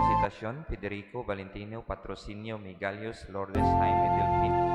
Visitacion, Federico, Valentino, Patrocinio, Migalios, Lourdes, Jaime, Delfin.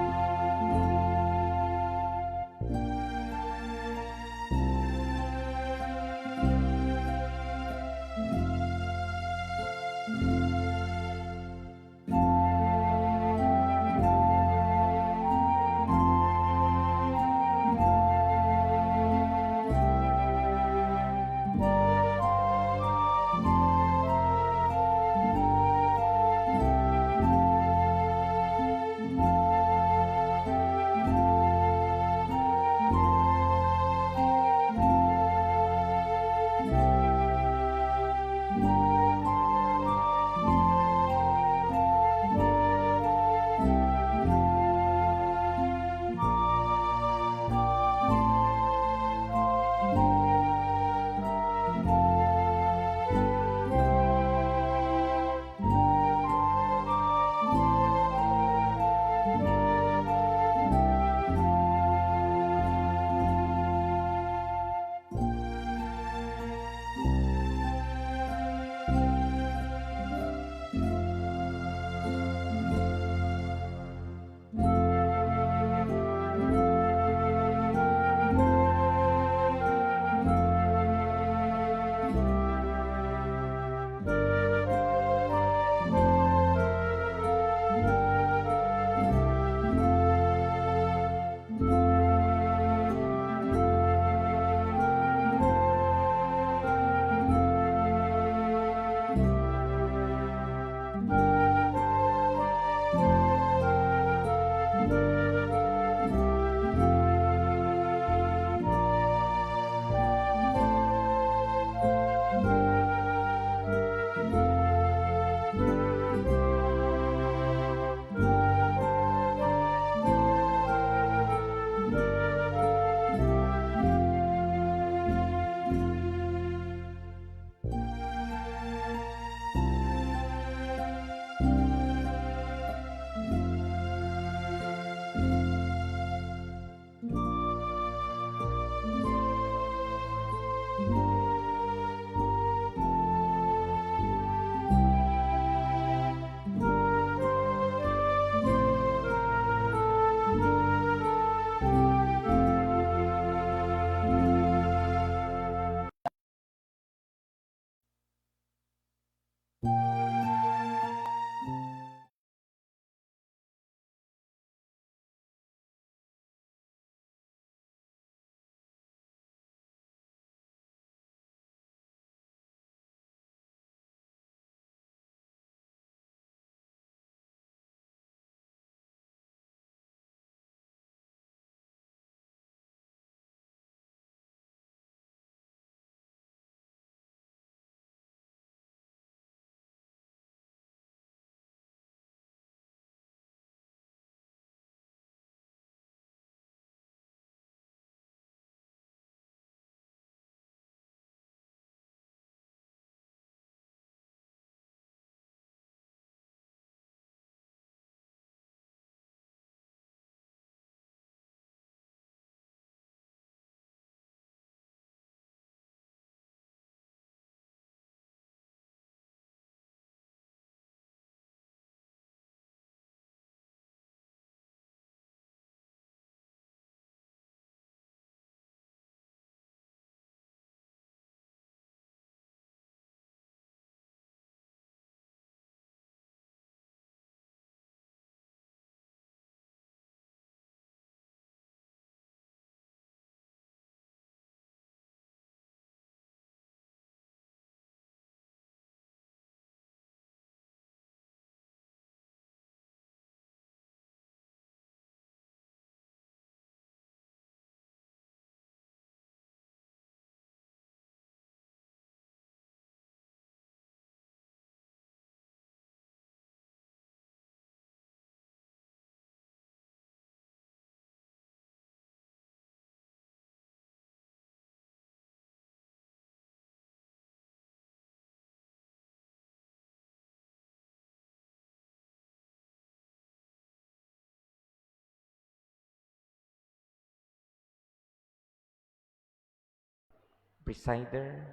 Presider,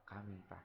coming pa.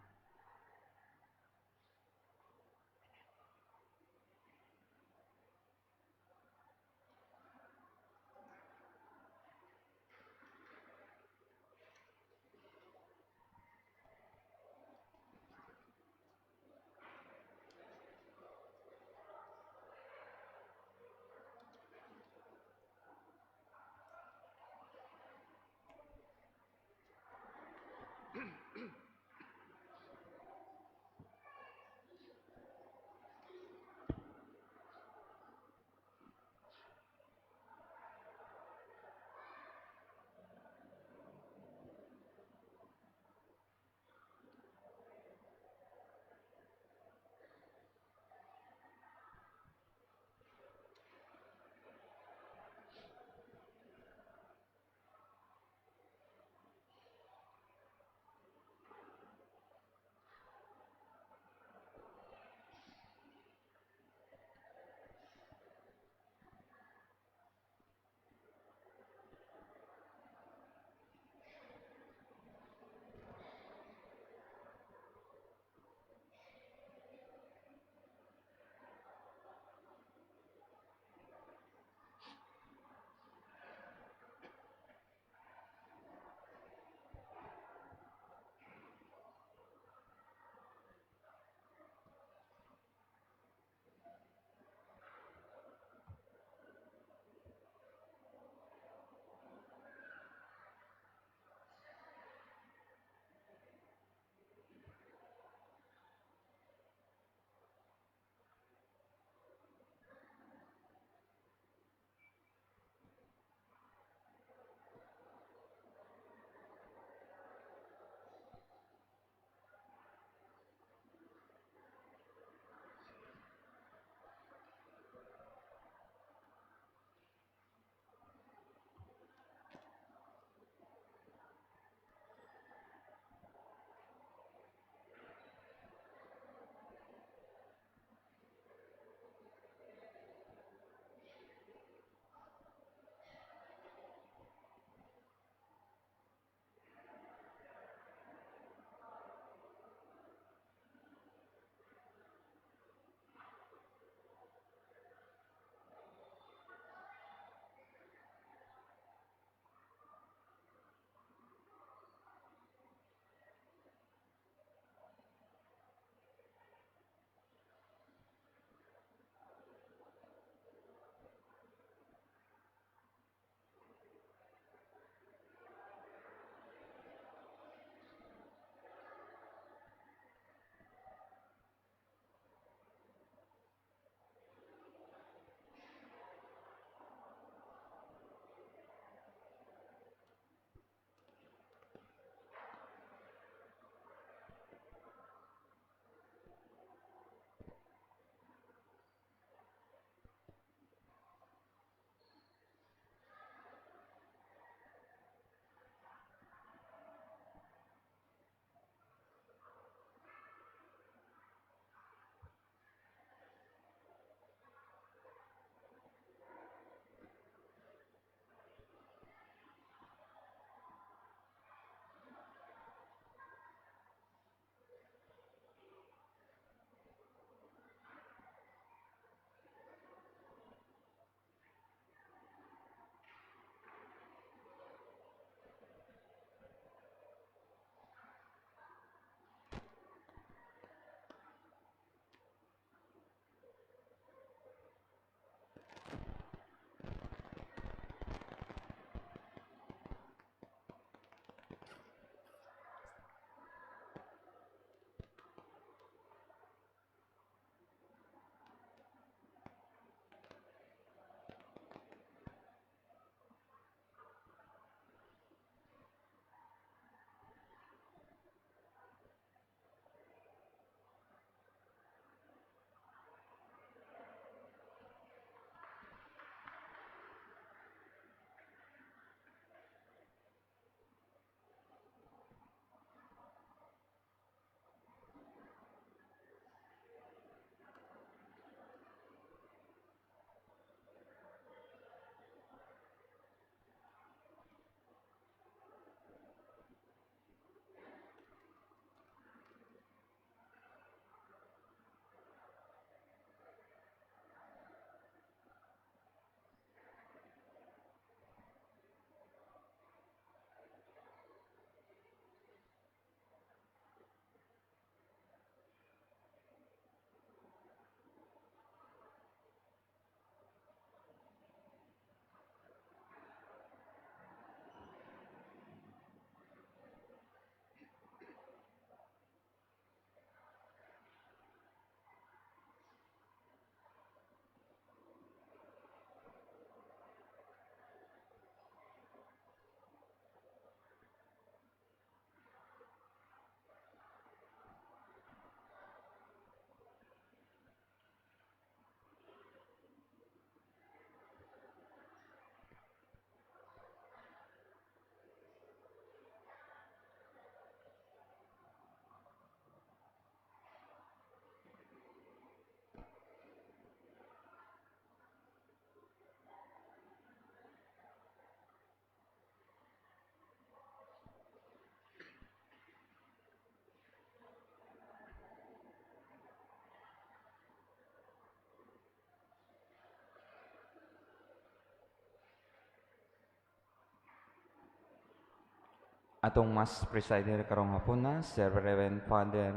Atong Mass presider karong hapuna, Sir Reverend Father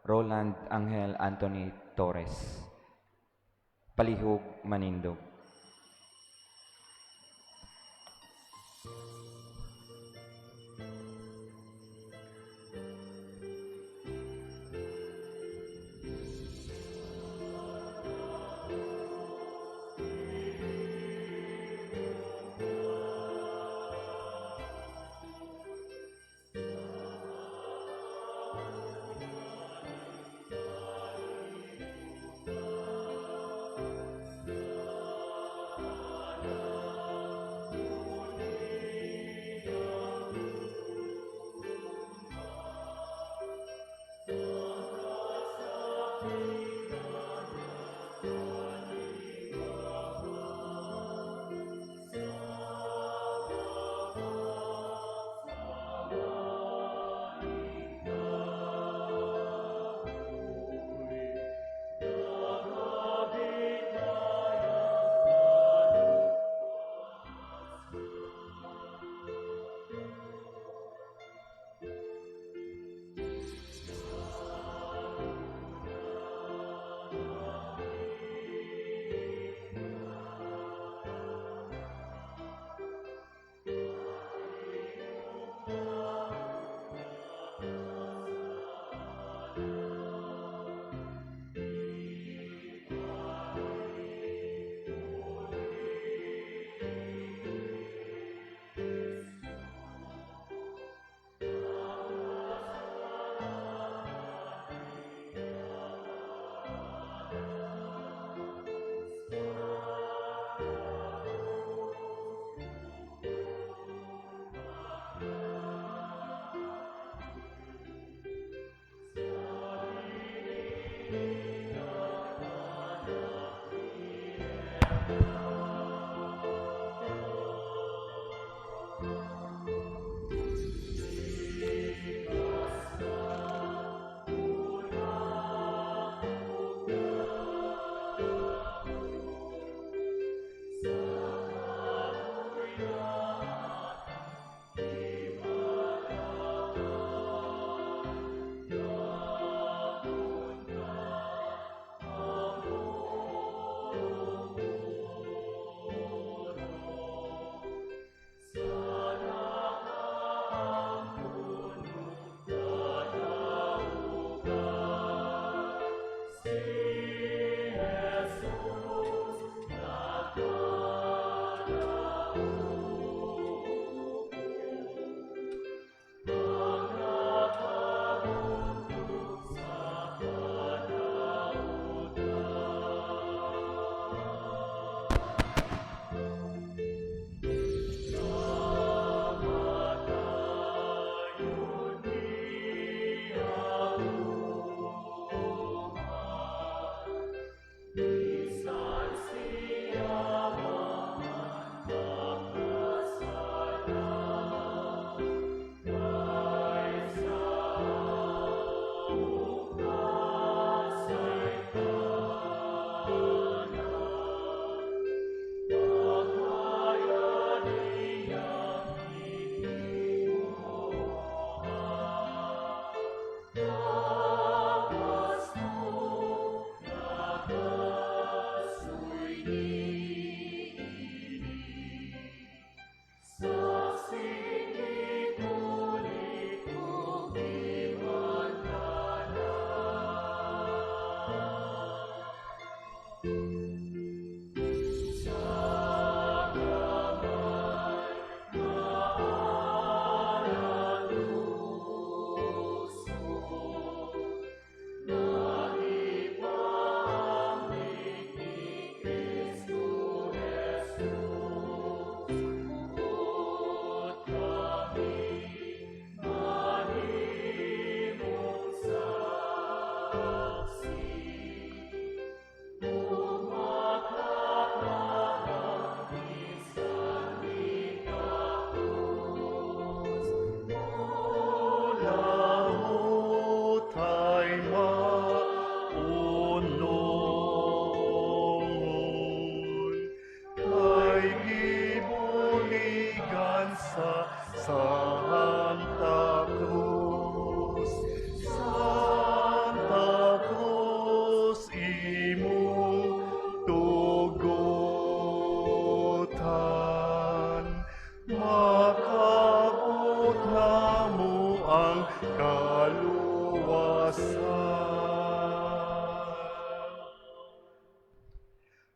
Roland Angel Anthony Torres. Palihog manindog.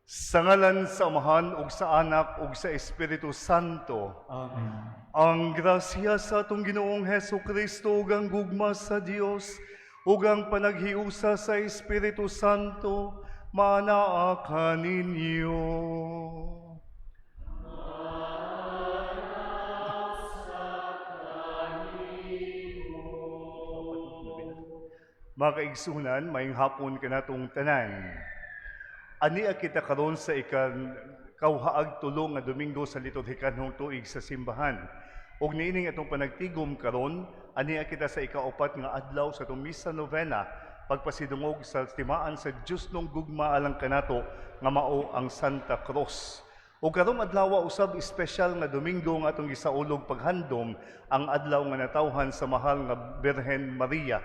Sa ngalan sa Amahan ug sa Anak ug sa Espiritu Santo. Amen. Ang grasya sa atong Ginoong Heso Kristo ug ang gugma sa Dios ug ang panaghiusa sa Espiritu Santo maanaa kaninyo. Mga kaigsunan, maayong hapon kanatong tanan. Ania kita karon sa ika-kauhaag tulo nga Domingo sa liturhikanhong tuig sa simbahan. Ug niining atong panagtigom karon, ania kita sa ikaupat nga adlaw sa atong misa novena, pagpasidungog sa timaan sa Diyosnong gugma alang kanato nga mao ang Santa Cross. Ug karong adlaw usab, espesyal nga Domingo nga atong gisaulog paghandom ang adlaw nga natawhan sa mahal nga Birhen Maria.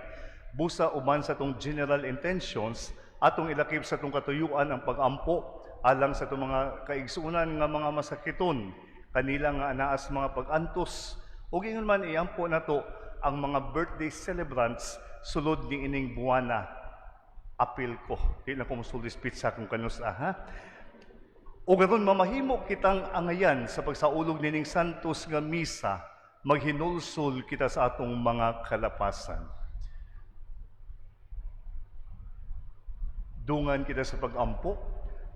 Busa uban sa atong general intentions, atong ilakip sa atong katuyuan ang pagampo alang sa atong mga kaigsuonan nga mga masakiton, kanila nga anaas mga pag-antos, ug ingon man iampo nato ang mga birthday celebrants sulod ni ining buwana. Apil ko, di na ko mosulti pizza kung kanus aha. O karon mamahimo kitang angayan sa pagsaulog nining santos nga misa, maghinulsol kita sa atong mga kalapasan. Dungan kita sa pagampo.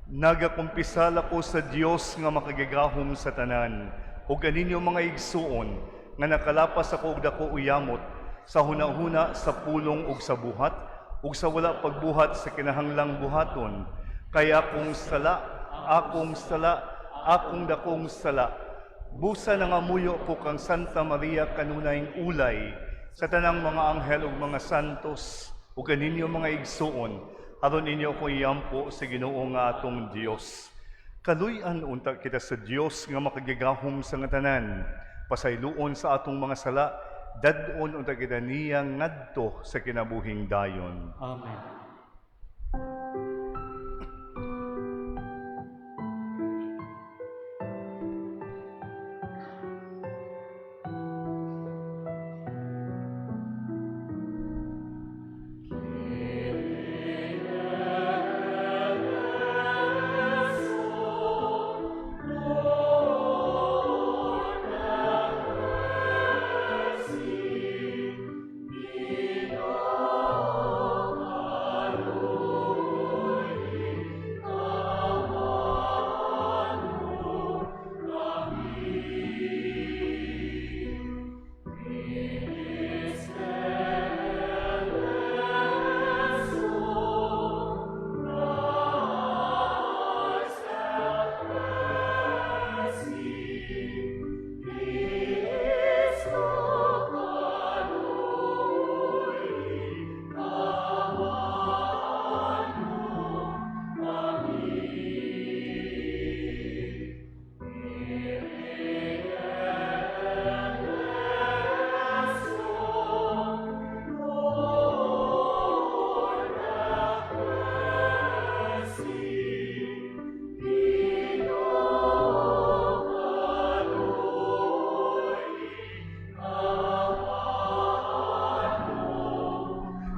Nagakumpisal ako sa Dios nga makagagahom sa tanan, ug kaninyo mga igsuon, nga nakalapas ako og dako uyamot sa hunahuna, sa pulong ug sa buhat, ug sa wala pagbuhat sa kinahanglang buhaton. Kay akong sala, akong sala, akong dakong sala. Busa nangamuyo ko kang Santa Maria kanunayng ulay, sa tanang mga anghel ug mga santos, ug kaninyo mga igsuon, aron inyo ko iampo sa Ginoo nga atong Dios. Kaluy-an unta kita sa Dios nga makagagahom sa nga tanan. Pasayloon sa atong mga sala, dad-on unta kita niya ngadto sa kinabuhing dayon. Amen.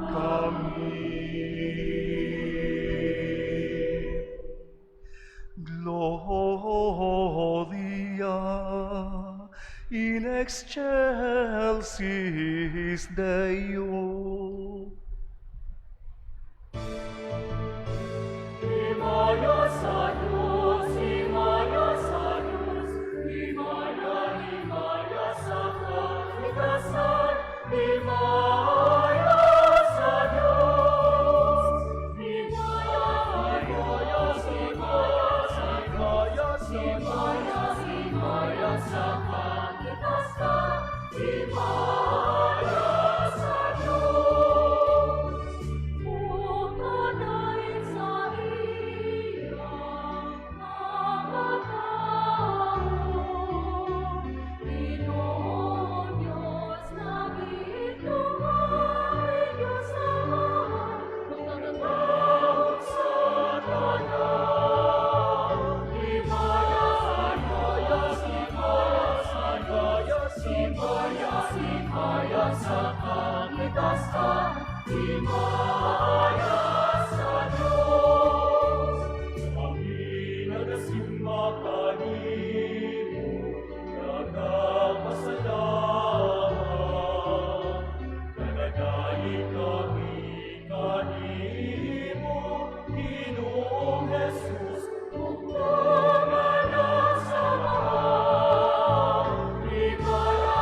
Kami. Gloria in excelsis Deo. Himaya sa Diyos, himaya sa Diyos, himaya, himaya sa kaligtasan, himaya sa Diyos. Himaya, himaya, himaya sa Diyos, himaya, himaya sa kaligtasan, himaya sa Diyos. Kanimo, Ginoong Jesus, Bugtong anak sa Amahan. Himaya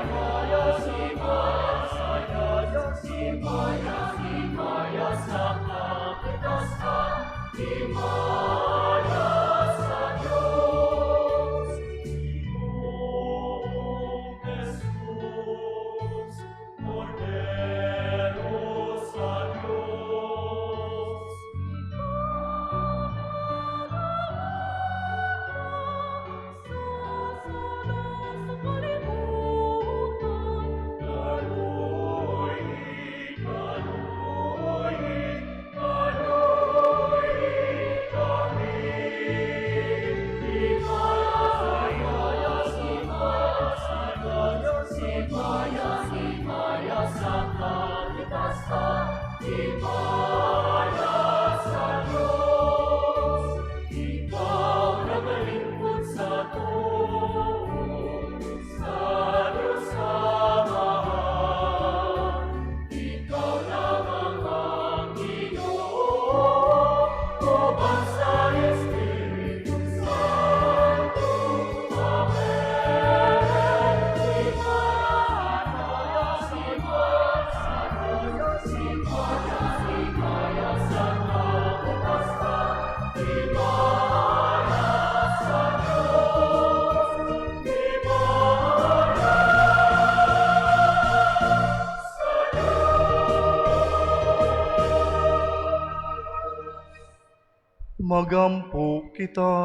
sa Diyos, himaya sa Diyos, himaya, himaya sa kapitasan, himaya sa Diyos. Ginoong Jesus, Kordero sa Diyos. Sa sala sa kalibutan. Kaluoy, kaluoy, kaluoy kami. Himaya sa Diyos, himaya sa Diyos, himaya, himaya sa kaligtasan, himaya sa Diyos. Ikaw nagalingkod sa tuo, sa Diyos Amahan. Ikaw lamang ang Ginoo, uban sa Espiritu Santo. Amen. Himaya sa Diyos, himaya, himaya sa kaligtasan, himaya sa Diyos, himaya sa Diyos. Magampo kita.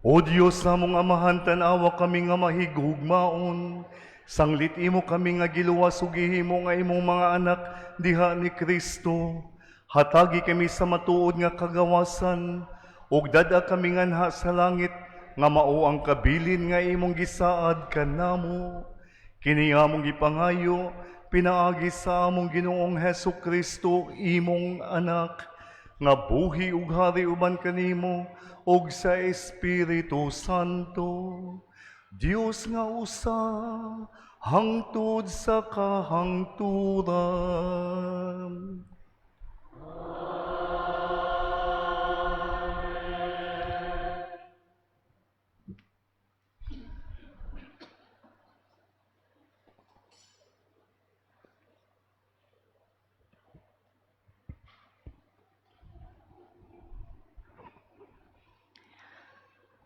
O Diyos namong Amahan, tan-awa kami nga mahigugmaon. Sanglit imo kami nga giluwas ug gihimo nga imong mga anak diha ni Kristo. Hatagi kami sa matuod nga kagawasan ug dad-a kami nganha sa langit nga mao ang kabilin nga imong gisaad kanamo. Kini among gipangayo pinaagi sa among Ginoong Hesus Kristo, imong anak, nga buhi ug hari uban kanimo ug sa Espiritu Santo. Dios nga usa hangtod sa kahangturan.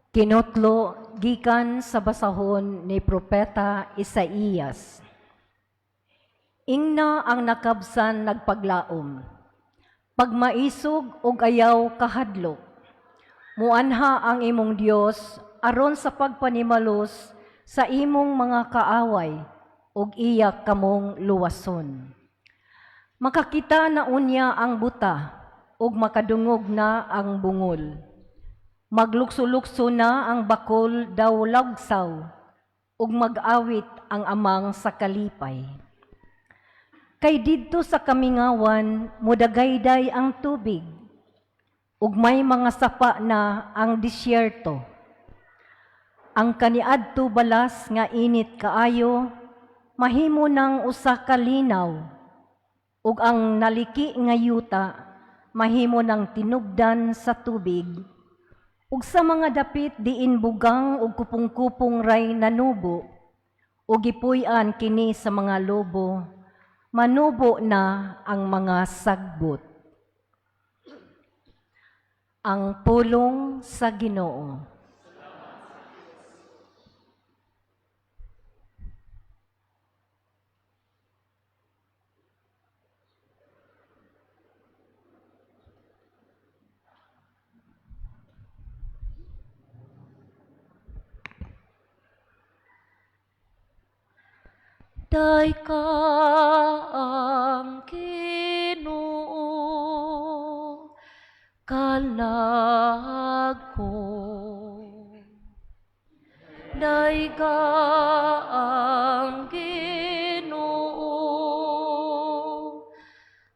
Kinotlo gikan sa basahon ni Propeta Isaías. Ingna ang nakabsan nagpaglaom. Pagmaisog og ayaw kahadlok. Muanha ang imong Dios aron sa pagpanimalos sa imong mga kaaway ug iya kamong luwason. Makakita na unya ang buta ug makadungog na ang bungol. Maglukso-lukso na ang bakol daw lagsaw ug mag-awit ang amang sa kalipay. Kay didto sa kamingawan mudagayday ang tubig ug may mga sapa na ang disyerto. Ang kaniadto balas nga init kaayo mahimo nang usa ka linaw ug ang naliki nga yuta mahimo nang tinubdan sa tubig ug sa mga dapit diin bugang ug kupong-kupong ray nanubo ug gipuy-an kini sa mga lobo, manubo na ang mga sagbot. Ang pulong sa Ginoo. Dayka ang Ginoo, kalag ko. Dayka ang Ginoo,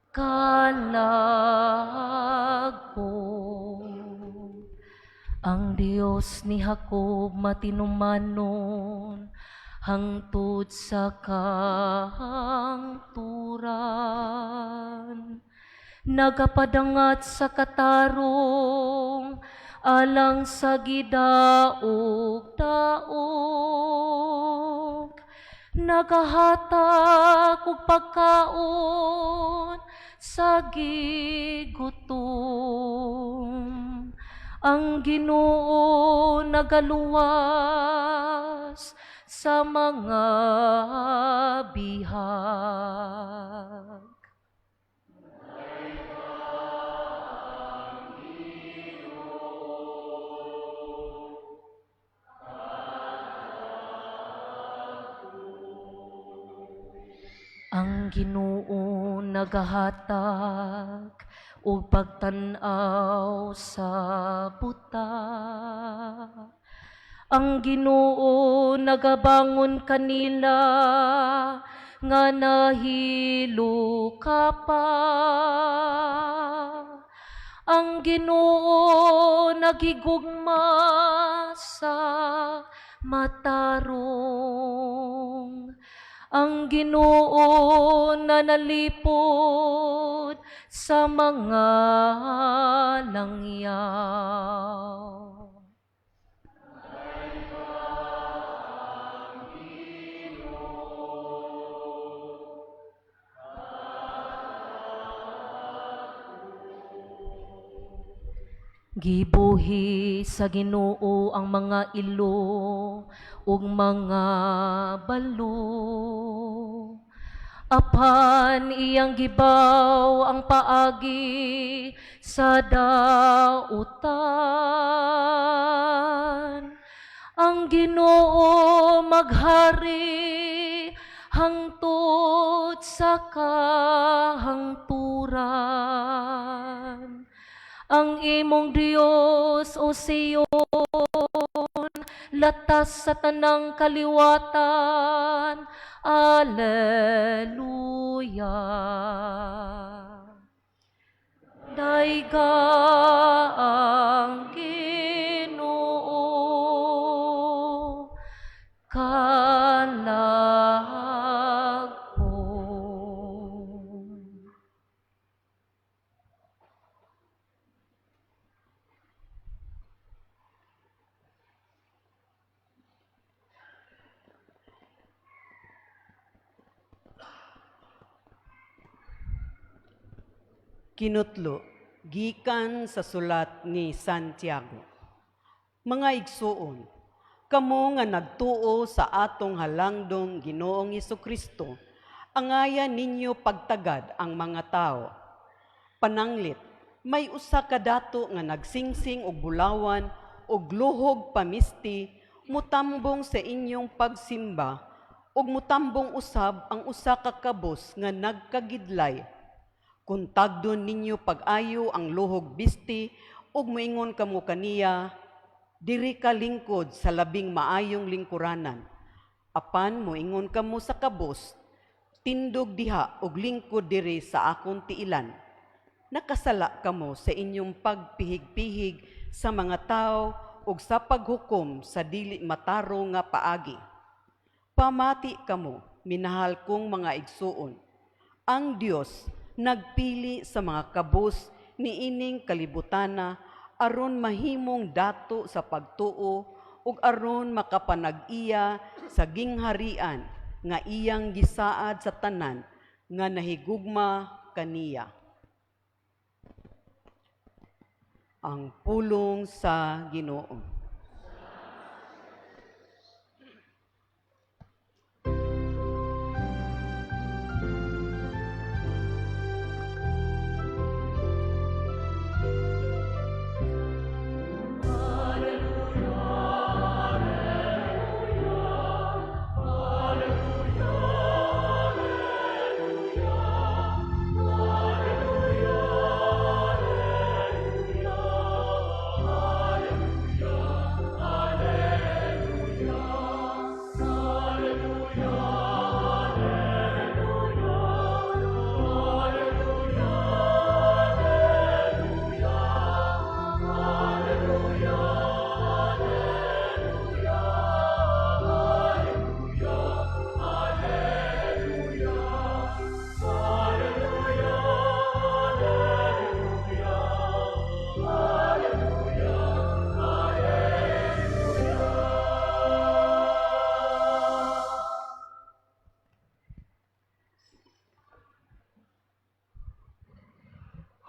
kalag ko. Ang Dios ni Jacob matinumanon, hangtod sa kahangturan. Nagapadangat sa katarong alang sa gidaog-daog. Nagahatag og pagkaon sa gigutom. Ang Ginoo nagaluwas sa mga bihag. Ang Ginoo nagahatag og pagtan-aw sa buta. Ang Ginoo nagabangon kanila nga nahilo pa. Ang Ginoo nagigugma sa matarong. Ang Ginoo nanalipod sa mga langyaw. Gibuhi sa Ginoo ang mga ilo ug mga balo. Apan iyang gibaw ang paagi sa dautan. Ang Ginoo maghari hangtod sa kahangturan. Ang imong Dios, O Sion, latas sa tanang kaliwatan. Alleluia. Dayga ang Ginoo, kalag ko. Kinutlo, gikan sa sulat ni Santiago. Mga igsuon, kamo nga nagtuo sa atong halangdong Ginoong Kristo, angaya ninyo pagtagad ang mga tao. Pananglit, may usa ka dato nga nagsingsing og bulawan og luhog pamisti mutambong sa inyong pagsimba ug mutambong usab ang usa ka kabos nga nagkagidlay. Kung tagdon ninyo pag-ayo ang luhog bisti ug moingon kamo kaniya, diri ka lingkod sa labing maayong lingkuranan. Apan moingon kamo sa kabos, tindog diha og lingkod diri sa akong tiilan. Nakasala kamo sa inyong pagpihig-pihig sa mga tao ug sa paghukom sa dili matarong nga paagi. Pamati kamo, minahal kong mga igsuon. Ang Dios nagpili sa mga kabos niining kalibutana aron mahimong dato sa pagtuo ug aron makapanag-iya sa gingharian nga iyang gisaad sa tanan nga nahigugma kaniya. Ang pulong sa Ginoo.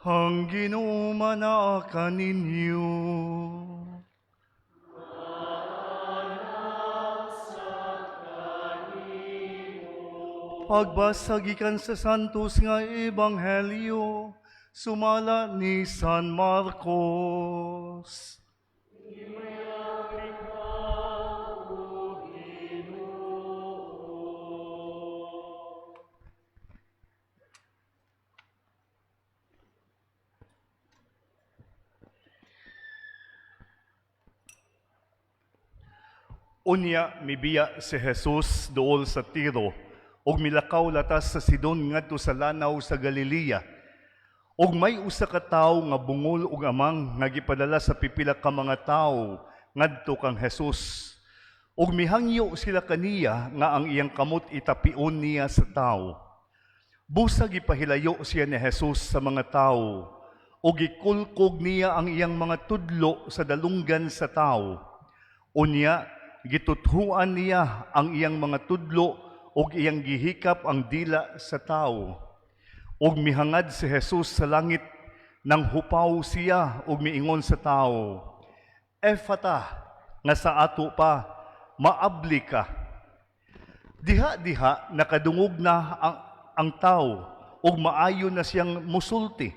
Ang Ginoo manaa kaninyo. Pagbasa gikan sa Santos nga Ebanghelyo, sumala ni San Marcos. Unya mibiya si Jesus duol sa Tiro ug milakaw latas sa Sidon ngadto sa lanaw sa Galilea. Ug may usa ka tawo nga bungol ug amang nga gipadala sa pipila ka mga tawo ngadto kang Jesus. Ug mihangyo sila kaniya nga ang iyang kamot itapion niya sa tawo. Busa gipahilayo siya ni Jesus sa mga tawo ug gikulkog niya ang iyang mga tudlo sa dalunggan sa tawo. Unya gituthuan niya ang iyang mga tudlo ug iyang gihikap ang dila sa tawo. Ug mihangad si Jesus sa langit nang hupaw siya ug miingon sa tawo, "Efata," nga sa ato pa, "Maabli ka." Diha-diha nakadungog na ang tawo ug maayo na siyang musulti.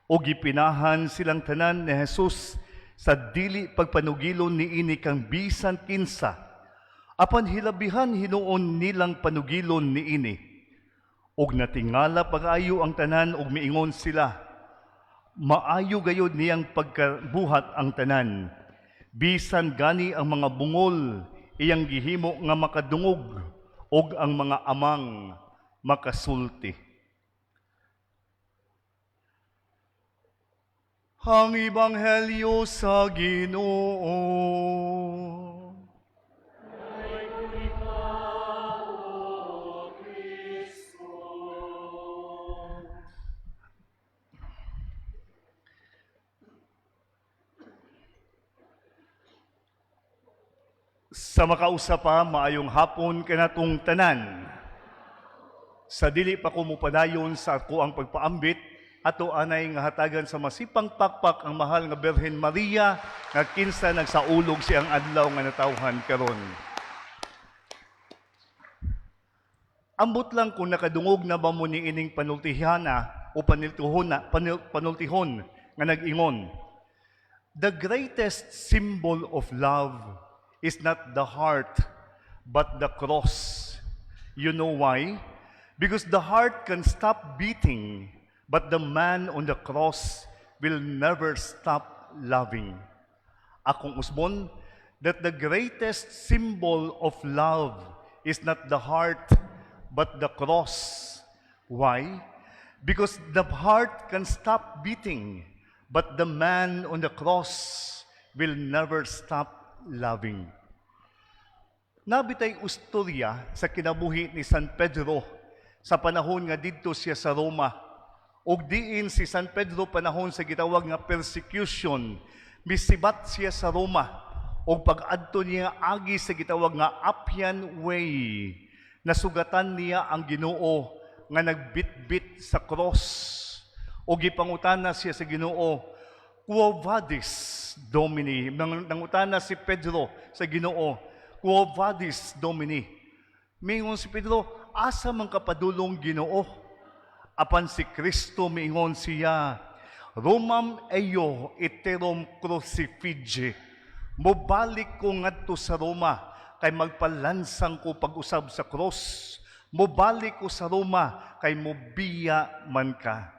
Ug gipinahan silang tanan ni Jesus sa dili pagpanugilon niini kang bisan kinsa. Apan hilabihan hinuon nilang panugilon niini. Ug natingala pag-ayo ang tanan ug miingon sila, "Maayo gayud niyang pagkabuhat ang tanan. Bisan gani ang mga bungol iyang gihimo nga makadungog ug ang mga amang makasulti." Ang Ebanghelyo sa Ginoo. Sa makausa pa, maayong hapon kanatong tanan. Sa dili pa ko mupadayon sa ako ang pagpaambit, ato anay nga hatagan sa masipang pakpak ang mahal nga Birhen Maria nga kinsa nagsaulog siyang adlaw nga natawhan karon. Ambot lang kung nakadungog na ba mo ni ining panultihana o panultihon na, panultihon nga nag-ingon. "The greatest symbol of love is not the heart, but the cross. You know why? Because the heart can stop beating, but the man on the cross will never stop loving." Akong usbon, that the greatest symbol of love is not the heart, but the cross. Why? Because the heart can stop beating, but the man on the cross will never stop loving. Naa bitay istorya sa kinabuhi ni San Pedro sa panahon nga didto siya sa Roma. Ug diin si San Pedro panahon sa gitawag nga persecution, misibat siya sa Roma ug pag-adto niya agi sa gitawag nga Appian Way, nasugatan niya ang Ginoo nga nagbitbit sa cross. Ug gipangutana siya sa Ginoo, "Quo vadis, Domini?" Nangutana si Pedro sa Ginoo, "Quo vadis, Domini?" Mingon si Pedro, "Asa man ka padulong, Ginoo?" Apan si Kristo miingon siya, "Romam eo iterum crucifige." Mobalik ko ngadto sa Roma kay magpalansang ko pag-usab sa cross. Mobalik ko sa Roma kay mobiya man ka.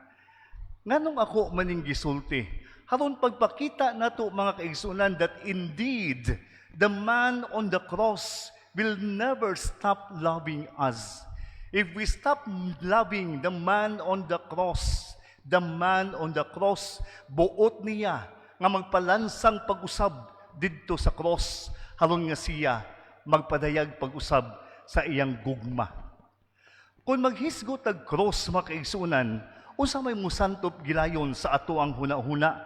Nganong ako maning gisulti? Haron pagpakita nato, mga kaigsunan, that indeed the man on the cross will never stop loving us. If we stop loving the man on the cross, the man on the cross, buot niya nga magpalansang pag-usab didto sa cross, haron nga siya magpadayag pag-usab sa iyang gugma. Kung maghisgot ag cross, mga kaigsunan, unsa may musantop gilayon sa ato ang huna-huna?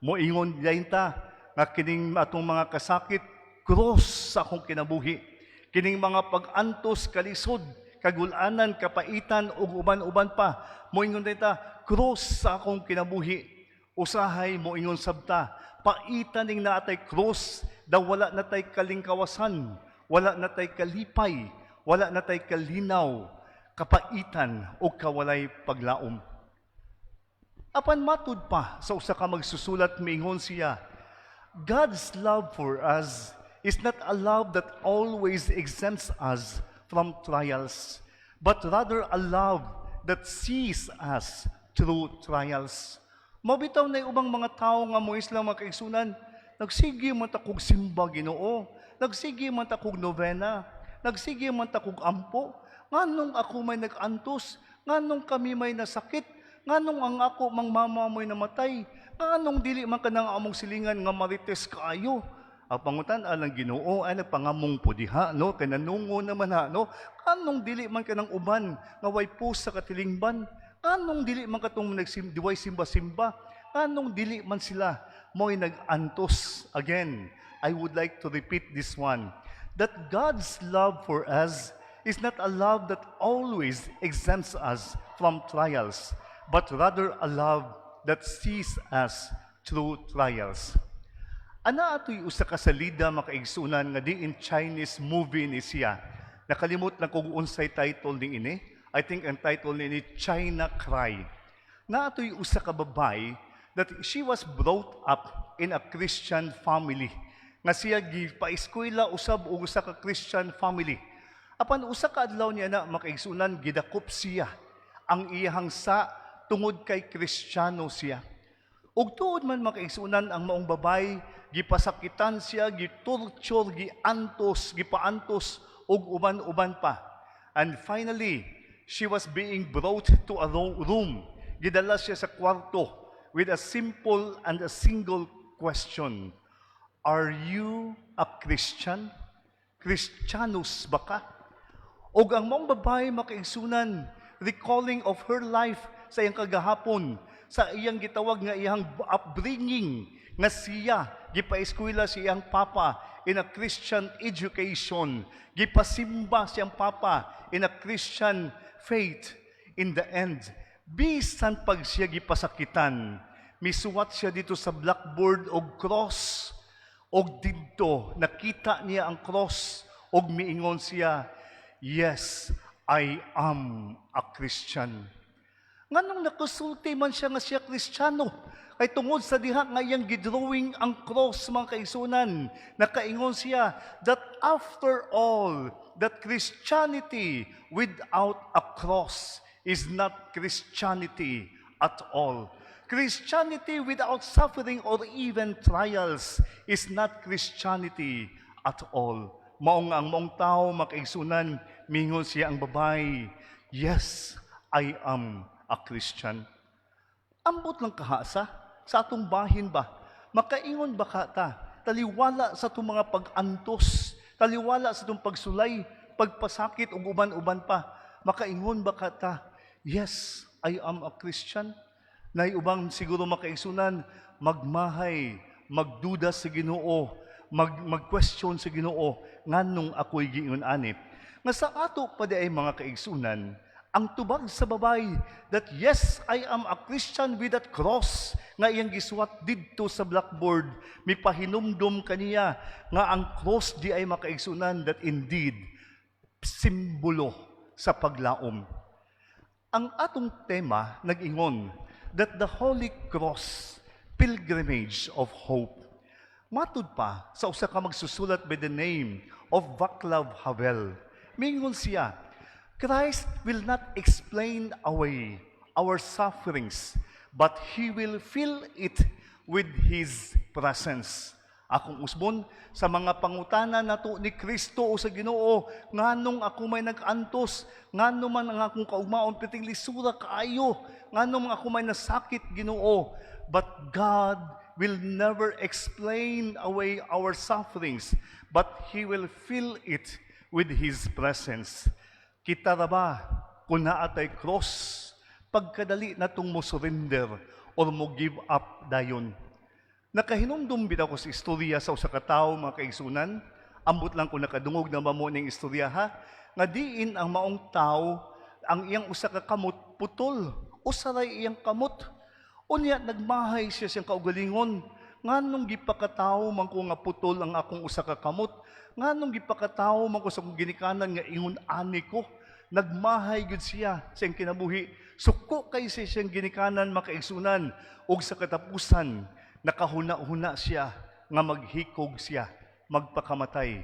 Moingon diay ta nga kining atong mga kasakit, cross sa akong kinabuhi. Kining mga pag-antos, kalisod, kagulanan, kapaitan ug uban-uban pa. Moingon ta, "Krus sa akong kinabuhi." Usahay moingon sabta, paitan ning naa tay krus, daw wala na tay kalingkawasan, wala na tay kalipay, wala na tay kalinaw, kapaitan o kawalay paglaom. Apan matud pa sa usa ka magsusulat, miingon siya, "God's love for us is not a love that always exempts us from trials, but rather a love that sees us through trials." Mao bitaw na ubang mga tao nga mo isla, mga kaigsunan, "Nagsige man ta kog simba, Ginoo, nagsige man ta kog novena, nagsige man ta kog ampo, nganong ako may nag-antos, nganong kami may nasakit, nganong ang ako mang mama mo'y namatay, nganong dili man kanang among silingan nga marites kaayo?" Ang pangutan alang Ginoo ay nagpangamong po diha, no? Kay nanungo naman ha, no? Nganong dili man kanang uban nga way pus sa katilingban? Nganong dili man katong nagsim diway simba-simba? Nganong dili man sila mo'y nag-antos? Again, I would like to repeat this one, that God's love for us is not a love that always exempts us from trials, but rather a love that sees us through trials. Ana atoy usa ka salida, makaigsunan, nga diin Chinese movie ni siya. Nakalimot lang kung unsay title ni ini. I think ang title ni ini China Cry. Na atoy usa ka babay that she was brought up in a Christian family. Nga siya gipaeskwela usab og usa ka Christian family. Apan usa ka adlaw niya na, makaigsunan, gidakop siya ang iyahang sa tungod kay Kristiyano siya. Ug tuod man, makaigsunan, ang maong babay gipasakitan siya, gitorture, giantos, gipaantos ug uban-uban pa. And finally, she was being brought to a room. Gidala siya sa kwarto with a simple and a single question. "Are you a Christian? Kristiyanos ba ka?" Og ang maong babae, makaigsunan, recalling of her life sa iyang kagahapon, sa iyang gitawag nga iyang upbringing, nga siya gipaeskwela si iyang papa in a Christian education, gipasimba siyang papa in a Christian faith. In the end, bisan pag siya gipasakitan, misuwat siya dito sa blackboard og cross, og didto nakita niya ang cross og miingon siya, "Yes, I am a Christian." Nganong nakasulti man siya nga siya Kristiyano? Kay tungod sa diha nga iyang gidrawing ang cross, mga kaigsunan, nakaingon siya that after all, that Christianity without a cross is not Christianity at all. Christianity without suffering or even trials is not Christianity at all. Mao nga ang maong tao, makaigsunan, mingon siya ang babay, "Yes, I am a Christian." Ambot lang kahasa, sa atong bahin ba? Makaingon ba ka ta? Taliwala sa atong mga pag-antos, taliwala sa atong pagsulay, pagpasakit ug uban-uban pa. Makaingon ba ka ta, "Yes, I am a Christian"? Nay ubang siguro, makaigsunan, magmahay, magduda sa Ginoo, mag-question sa Ginoo, nganong ako'y giingon ani. Nga sa ato pa di ay, mga kaigsunan, ang tubag sa babay that "Yes, I am a Christian" with that cross nga iyang gisuwat didto sa blackboard, mipahinumdum kaniya nga ang cross di ay, makaigsunan, that indeed simbolo sa paglaom. Ang atong tema nag-ingon that the Holy Cross, pilgrimage of hope. Matud pa sa usa ka magsusulat by the name of Vaclav Havel. Mingon siya, "Christ will not explain away our sufferings, but He will fill it with His presence." Akong usbon sa mga pangutana nato ni Kristo o sa Ginoo, nganong ako may nag-antos, ngano man ang akong kaugmaon piting lisura kaayo, ngano man ako may nasakit, Ginoo? But God will never explain away our sufferings, but He will fill it with His presence. Kita ra ba kung naa tay cross, pagkadali natong mo surrender or mo give up dayon? Nakahinumdum bitaw ko sa istorya sa usa ka tawo, mga kaigsunan. Ambot lang kung nakadungog na ba mo ning istorya ha. Nga diin ang maong tao, ang iyang usa ka kamot putol, usa ray iyang kamot. Unya nagmahay siya siyang kaugalingon. Nganong gipakatawo man ko nga putol ang akong usa ka kamot? Nganong gipakatawo man ko sa akong ginikanan nga ingon ani ko? Nagmahay gyud siya sa iyang kinabuhi. Suko kay siya siyang ginikanan, makaigsunan, ug sa katapusan nakahuna-huna siya nga maghikog siya, magpakamatay.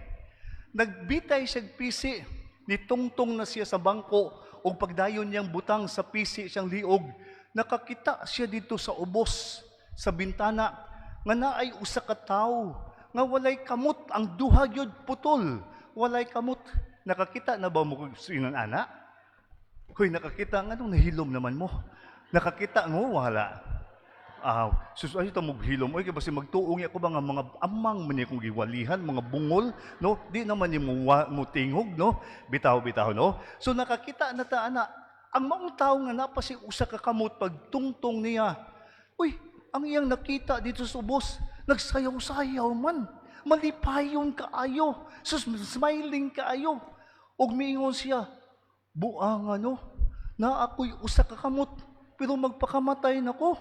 Nagbitay siya pisi, nitungtong na siya sa bangko ug pagdayon niyang butang sa pisi siyang liog, nakakita siya dito sa ubos sa bintana nga naay usa ka tawo nga walay kamot, ang duha gyud putol, walay kamot. Nakakita na ba mo sinan ana? Hoy, nakakita, nganong nahilom naman mo? Nakakita mo wala? Ah, sus, ay ta hilom. Oy, kay basi magtuong ako ba nga mga amang man kong giwalihan, mga bungol, no? Di naman ni mo, mo tingog, no? Bitaw bitaw, no? So nakakita na ta ana ang maong tawo nga naa pa si usa ka kamot. Pagtungtong niya, uy, ang iyang nakita dito sa ubos, nagsayaw-sayaw man. Malipayon kaayo. Sus, smiling kaayo. Ug miingon siya, "Buang ano, na ako'y usa ka kamot, pero magpakamatay nako.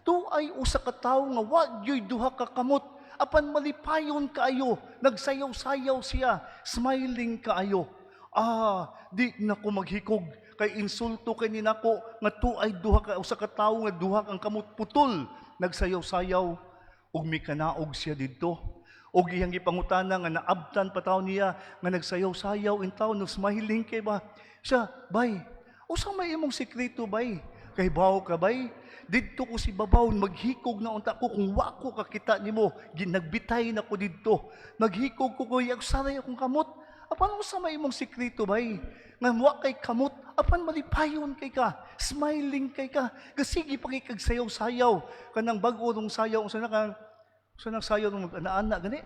Tuay usa ka tawo nga wa gyoy duha ka kamot, apan malipayon kaayo, nagsayaw-sayaw siya, smiling kaayo. Ah, di na ko maghikog kay insulto kay ni nako nga tuay duha ka usa ka tawo nga duha ang kamot putol, nagsayaw-sayaw." Ug mikanaog siya didto. Ug iyang gipangutana nga naabtan pa tawo niya nga nagsayaw-sayaw in taon, no, smiling kay ba siya, "Bay, usa may imong sekreto, bay? Kay bawo ka, bay? Didto ko si babaw, maghikog na unta ko kung wa ko kakita nimo. Ginagbitay na ko didto. Maghikog ko kuy saray akong kamot. Apan usa may imong sekreto, bay? Nga wa kay kamot, apan malipayon kay ka, smiling kay ka. Gasige pa kay kag sayaw-sayaw kanang bag-o rong sayaw, unsa na ka, unsa nang sayaw nung mag-ana-ana gani?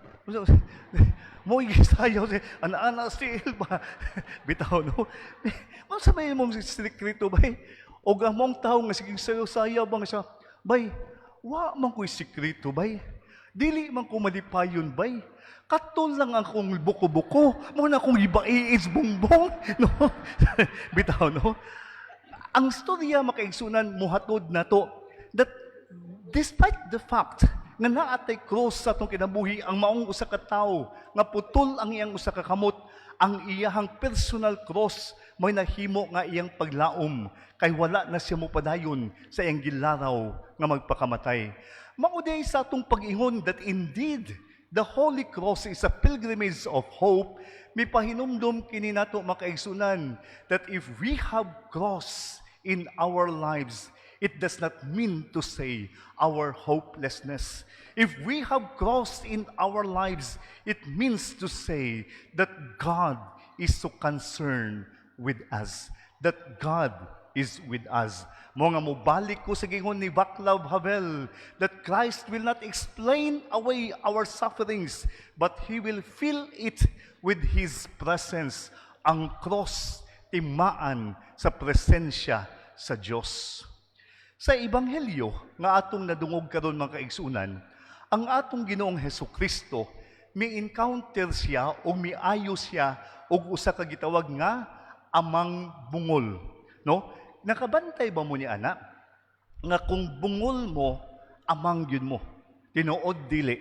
Mo sayaw si ana-ana still ba?" Bitaw, no? "Unsa may imong sekreto, bay?" Og ang mong tao nga sige sayaw-sayaw bang siya, "Bay, wa man ko'y sekreto, bay. Dili man ko malipayon, bay. Katol lang akong buko-buko, mo na akong ibaiis bongbong," no? Bitaw, no? Ang storya, makaigsunan, muhatod nato that despite the fact nga naatay cross sa atong kinabuhi, ang maong usa ka tawo nga putol ang iyang usa ka kamot, ang iyahang personal cross may nahimo nga iyang paglaom kay wala na siya mopadayon sa iyang gilaraw nga magpakamatay. Mao diay sa atong pag-ingon that indeed the Holy Cross is a pilgrimage of hope, mipahinumdum kini nato, makaigsunan, that if we have cross in our lives, it does not mean to say our hopelessness. If we have cross in our lives, it means to say that God is so concerned with us, that God is with us. Mo nga mobalik ko sa gingon ni Václav Havel that Christ will not explain away our sufferings, but He will fill it with His presence. Ang cross, timaan sa presensya sa Dios. Sa Ebanghelyo nga atong nadungog karon, mga kaigsunan, ang atong Ginoong Hesus Kristo mi-encounter siya o miayo siya og usa ka gitawag nga amang bungol, no? Nakabantay ba mo ni ana nga kung bungol mo, amang gyud mo? Tinuod, dili?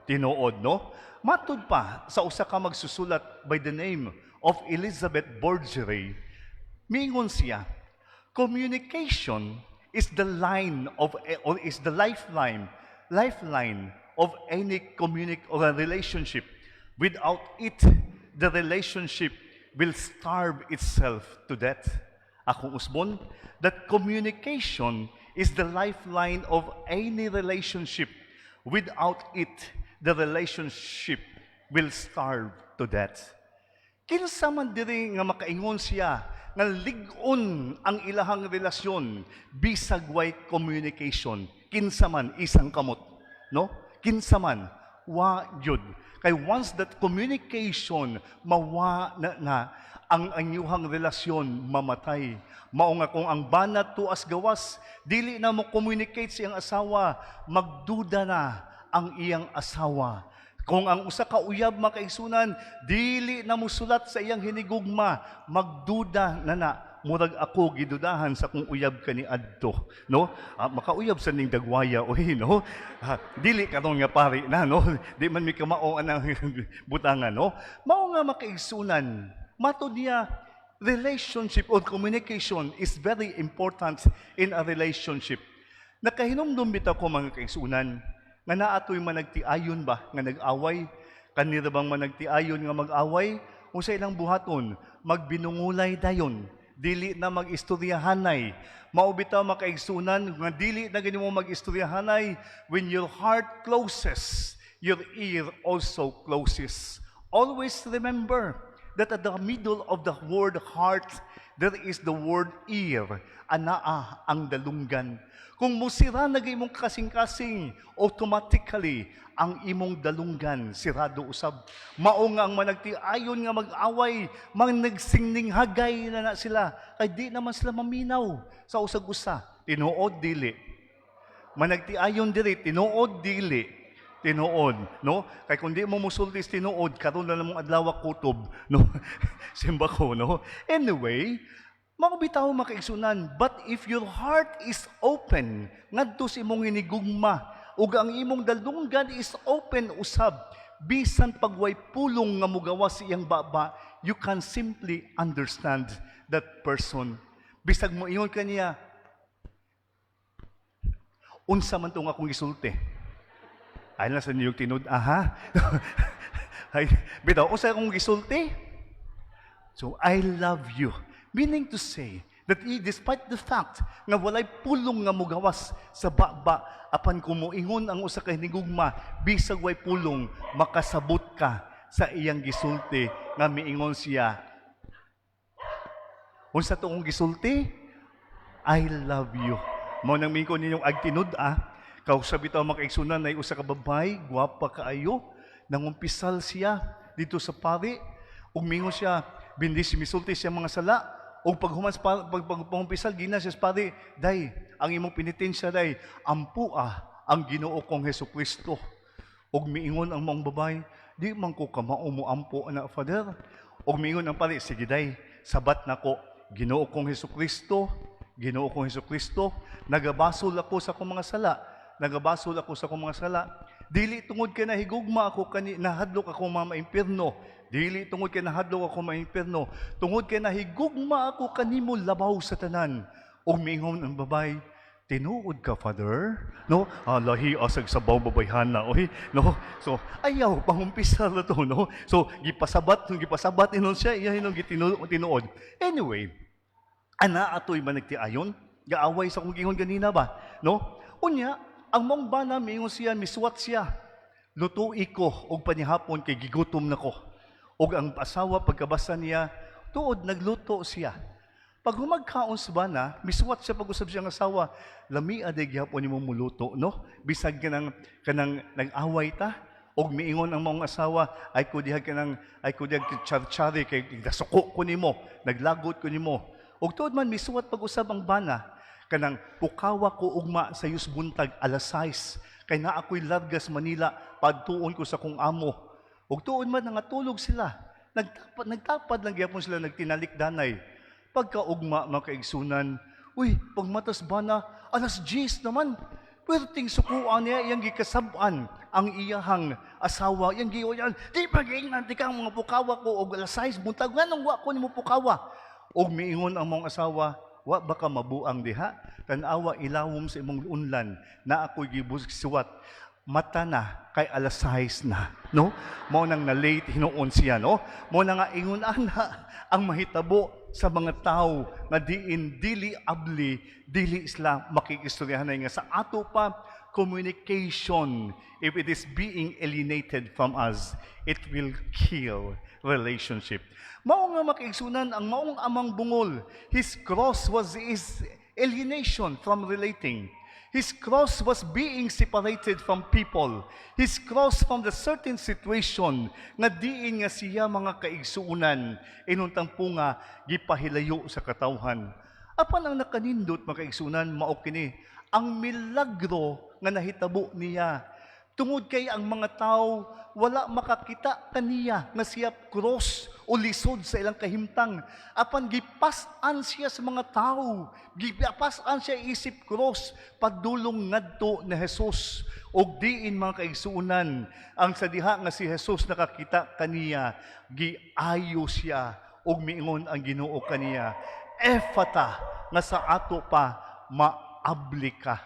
Tinuod, no? Matud pa sa usa ka magsusulat by the name of Elizabeth Bourgery, mingon siya, "Communication is the line of or is the lifeline of any communic or a relationship. Without it, the relationship will starve itself to death." Akong usbon, that communication is the lifeline of any relationship. Without it, the relationship will starve to death. Kinsa man diri nga makaingon siya nga lig-on ang ilahang relasyon bisag way communication? Kinsa man, isang kamot, no? Kinsa man? Wa gyud. Kay once that communication mawa na, na ang inyuhang relasyon mamatay. Mao nga kung ang bana tuas gawas dili na mo communicate sa iyang asawa, magduda na ang iyang asawa. Kung ang usa ka uyab, mga kaigsunan, dili na musulat sa iyang hinigugma, magduda na na, murag ako gidudahan sa kong uyab kaniadto, no? Ah, makauyab sa ning dagwaya oy, no? Ah, dili karon nga pari na, no? Di man mi kamao anang butangan, no? Mao nga, makaigsunan, matud niya, relationship or communication is very important in a relationship. Nakahinumdum bitaw ko, mga kaigsunan, nga naa toy managtiayon ba nga nag-away? Kanira bang managtiayon nga mag-away, unsa ilang buhaton? Magbinungulay dayon, dili na mag-istoryahanay. Mao bitaw, makaigsunan, nga dili na gani mo mag-istoryahanay. When your heart closes, your ear also closes. Always remember that at the middle of the word "heart", there is the word "ear". Anaa ang dalunggan. Kung musira na imong kasing-kasing, automatically, ang imong dalunggan sirado usab. Mao nga ang managtiayon nga mag-away, mang nagsingning hagay na na sila, kay di naman sila maminaw sa usag-usa. Tinuod, dili? Managtiayon diri, tinuod, dili? Tinuod, no? Kay kung di mo musulti sa tinuod, karon na namong adlaw kutob, no? Simba ko, no? Anyway, mao bitaw, makaigsunan, but if your heart is open ngadto sa imong hinigugma ug ang imong dalunggan is open usab, bisan pag way pulong nga mugawas sa iyang baba, you can simply understand that person. Bisag mo ingon kaniya, "Unsa man tong akong gisulti?" Ay na sa niyog tinud, aha. Ay, bitaw, unsa akong gisulti? So, "I love you." Meaning to say that despite the fact nga walay pulong nga mugawas sa baba, apan kung moingon ang usa ka hinigugma, bisag way pulong, makasabot ka sa iyang gisulti nga miingon siya, "Unsa to akong gisulti? I love you." Mao nang miingon ninyong ag tinud ah. Kausab bitaw, makaigsunan, ay usa ka babay, gwapa kaayo, nangumpisal siya dito sa pari, ug mingon siya, bindis misulti siya mga sala, ug paghuman sa pag pangumpisal gina siya sa pari, "Day, ang imong penitensya, day, ampua ang Ginoo kong Hesus Kristo." Ug miingon ang maong babay, "Di man ko kamao mo ampo ana, Father." Ug miingon ang pari, "Sige day, sabat nako, Ginoo kong Hesus Kristo, Ginoo kong Hesus Kristo, nagabasol ako sa akong mga sala, nagabasol ako sa akong mga sala. Dili tungod kay nahigugma ako kani nahadlok ako maimpierno. Dili tungod kay nahadlok ako maimpierno. Tungod kay nahigugma ako kanimo labaw sa tanan." Ug miingon ang babay, "Tinuod ka, Father?" No? Ah, lahi asag sabaw babayhana, oy, no? So, ayaw pangumpisal na to, no? So, gipasabat inon siya, iya hinon gitinuod. Anyway, ana atoy managtiayon, gaaway sa kong gingon ganina ba, no? Unya, ang mong bana miingon siya, misuwat siya. "Lutui ko og panihapon kay gigutom na ko." Og ang asawa, pagkabasa niya, tuod nagluto siya. Pag humagkaon sa bana, misuwat siya pag-usab siyang asawa, "Lami aday gihapon nimo muluto, no? Bisag kanang nag-away ta." Og miingon ang maong asawa, Ay ko dihag char-chari kay nasuko ko nimo, naglagot ko nimo." Og tuod man misuwat pag-usab ang bana, "Kanang pukawa ko ugma sa yus buntag alas 6 kay naa ko'y largas Manila, padtuon ko sa kong amo." Ug tuod man nangatulog sila. Nagtapad lang gyapon sila, nagtinalikdanay. Pagkaugma, mga kaigsunan, uy, pagmatas bana, alas 10 naman. Perting sukuan niya, iyang gikasab-an ang iyahang asawa. Iyang giuyan, "Di ba giingnan di ka ang mga pukawa ko og alas 6 buntag, nganong wa ko nimo pukawa?" Og miingon ang mong asawa, "Wa ba ka mabuang diha? Tan-awa ilawom sa imong unlan na ako'y gibus suwat. Mata na kay alas 6 na," no? Mao nang na-late hinuon siya, no? Mao na nga ingon ana ang mahitabo sa mga tao nga diin dili abli, dili sila makikistoryahan nga sa ato pa communication, if it is being alienated from us, it will kill relationship. Mao nga, makaigsunan, ang maong amang bungol, his cross was his alienation from relating. His cross was being separated from people. His cross from the certain situation nga diin nga siya, mga kaigsuunan, inuntang po nga gipahilayo sa katawhan. Apan ang nakanindot, mga kaigsuunan, mao kini ang milagro nga nahitabo niya. Tungod kay ang mga tao wala makakita kaniya nga siya cross o lisod sa ilang kahimtang. Apan gipas-an siya sa mga tao. Gipas-an siya isip cross padulong ngadto ni Jesus. Og diin, mga kaigsuonan, ang sa diha nga si Jesus nakakita kaniya, giayo siya ug miingon ang Ginoo kaniya, "Efata," nga sa ato pa, "Maabli ka."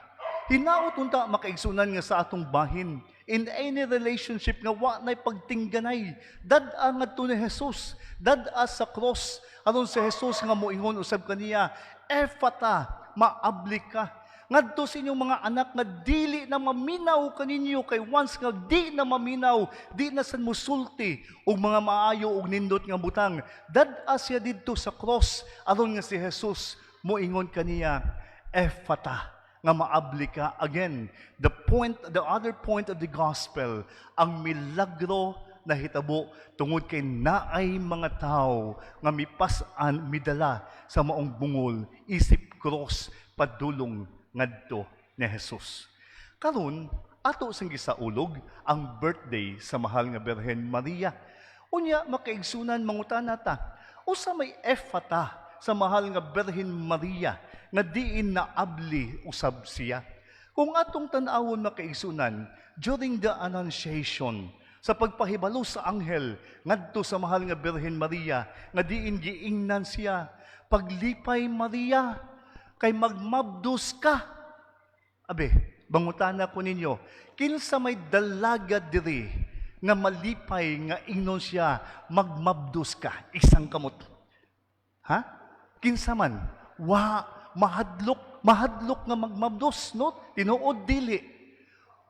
Hinaot unta, makaigsunan, nga sa atong bahin, in any relationship nga wa nay pagtingganay, dad-a ngadto ni Jesus, dad-a sa cross, aron si Jesus nga moingon usab kaniya, "Efata, maabli ka." Ngadto sa inyong mga anak nga dili na maminaw kaninyo, kay once nga di na maminaw, di na sad musulti og mga maayo og nindot nga butang. Dad-a siya didto sa cross aron nga si Jesus moingon kaniya, "Efata," nga maabli ka. Again, the point, the other point of the gospel, ang milagro nahitabo tungod kay naay mga tao nga mipas-an, midala sa maong bungol isip cross padulong ngadto ni Jesus. Karon, ato sang gisaulog ang birthday sa mahal nga Birhen Maria. Unya, makaigsunan, mangutana ta, usa may efata sa mahal nga Birhen Maria nga diin naabli usab siya? Kung atong tan-awon, makaigsunan, during the Annunciation, sa pagpahibalo sa anghel ngadto sa mahal nga Birhen Maria nga diin giingnan siya, "Paglipay, Maria, kay magmabdos ka." Abe, mangutana ko ninyo, kinsa may dalaga diri nga malipay nga ingnon siya, "Magmabdos ka"? Isang kamot. Ha? Kinsa man? Wa, mahadlok, mahadlok nga magmabdos, no? Tinuod dili?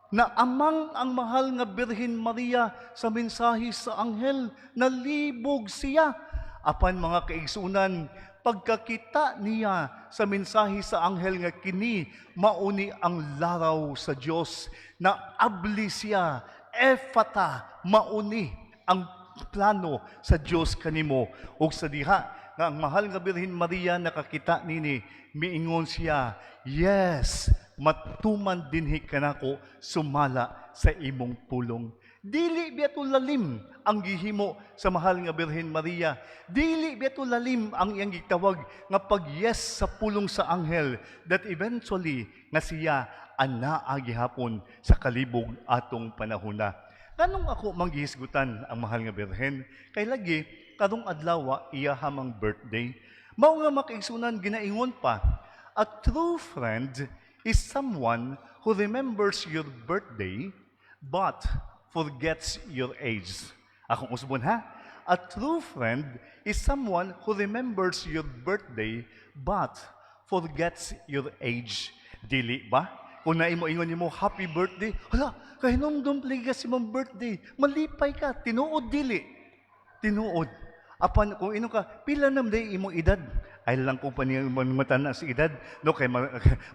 Na amang ang mahal nga Birhen Maria sa mensahe sa anghel, nalibog siya. Apan, mga kaigsunan, pagkakita niya sa mensahe sa anghel nga kini mauni ang laraw sa Dios, na abli siya, "Efata, mauni ang plano sa Dios kanimo." Ug sa diha nga ang mahal nga Birhen Maria nakakita nini, miingon siya, "Yes, matuman dinhi kanako sumala sa imong pulong." Dili biya to lalim ang gihimo sa mahal nga Birhen Maria? Dili biya to lalim ang iyang gitawag nga pag-yes sa pulong sa anghel that eventually nga siya anaa gihapon sa kalibog atong panahona? Nganong ako manggihisgutan ang mahal nga Birhen? Kay lagi karong adlaw iya hamang birthday. Mao nga, makaigsunan, ginaingon pa, a true friend is someone who remembers your birthday but forgets your age. Akong usbon ha. A true friend is someone who remembers your birthday but forgets your age. Dili ba? Kung naimo ingon nimo, "Happy birthday," hala, kahinumdum lagi ka sa imong birthday, malipay ka, tinuod dili? Tinuod. Apan kung ino ka, "Pila na man imong edad?" Ay lang kung paniyang mangutan sa edad, no, kay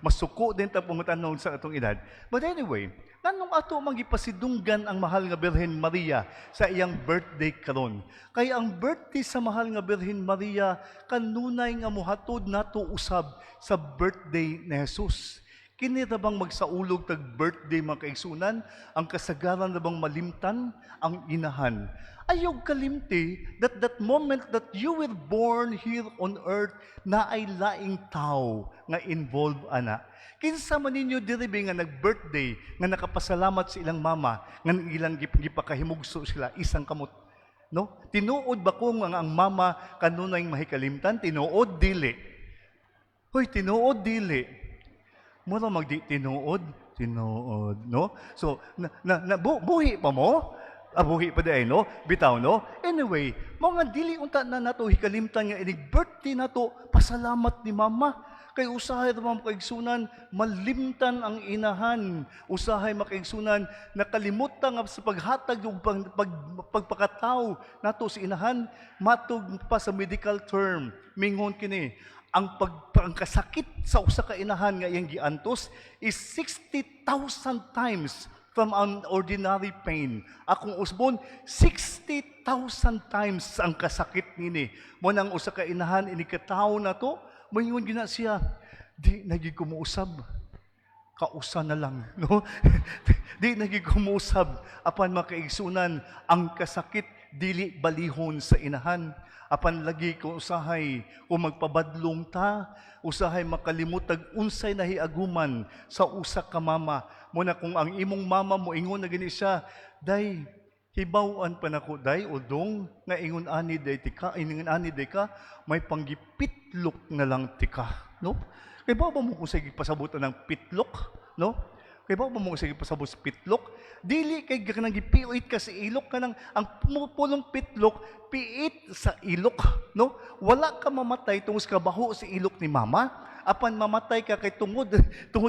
masuko din ta pangutan sa atong edad. But anyway, nganong ato magipasidunggan ang mahal nga Birhen Maria sa iyang birthday karon? Kay ang birthday sa mahal nga Birhen Maria kanunay nga muhatod nato usab sa birthday ni Jesus. Kini ra bang magsaulog tag birthday, mga kaigsunan, ang kasagaran na bang malimtan ang inahan? Ayaw kalimti that that moment that you were born here on earth na ay laing tao nga involved ana. Kinsa man ninyo diri nga nag-birthday nga nakapasalamat sa ilang mama nga ilang gipakahimugso sila? Isang kamot. No? Tinuod ba kung ang mama kanunay mahikalimtan? Tinuod dili? Hoy, tinuod dili? Mura magdi tinuod, tinuod, no? So, na buhi pa mo? Ah, buhi pa di no? Bitaw, no? Anyway, mga dili unta na nato hikalimtan nga inig birthday nato, pasalamat ni mama. Kay usahay ra man, kaigsunan, malimtan ang inahan. Usahay, makaigsunan, nakalimutan nga sa paghatag ug pagpakataw nato sa inahan. Matog pa sa medical term, mingon kini, ang kasakit sa usa ka inahan nga iyang giantos is 60,000 times from an ordinary pain. Akong usbon, 60,000 times ang kasakit nini. Mo nang usa ka inahan ini katawo na to, moingon gina siya, "Di na gyud ko mousab." Kausa na lang, no? Di na gyud ko mousab apan, mga kaigsunan, ang kasakit dili balihon sa inahan. Apan lagi ko usahay kung magpabadlong ta, usahay makalimutag unsay nahiaguman sa usa ka mama. Mao na kung ang imong mama mo ingon na gani siya, "Day, hibaw-an pa nako, day o dong, nga ingon ani day tika, ingon ani day ka, may panggipitlok na lang tika," no? Kay ba mo kung sige pasabutan ng pitlok, no? Kay ba mo kung sige pasabot sa pitlok? Dili kay kanang gipiit ka sa ilok, kanang ang pulong pitlok, piit sa ilok, no? Wala ka mamatay tungod sa kabaho sa ilok ni mama, apan mamatay ka kay tungod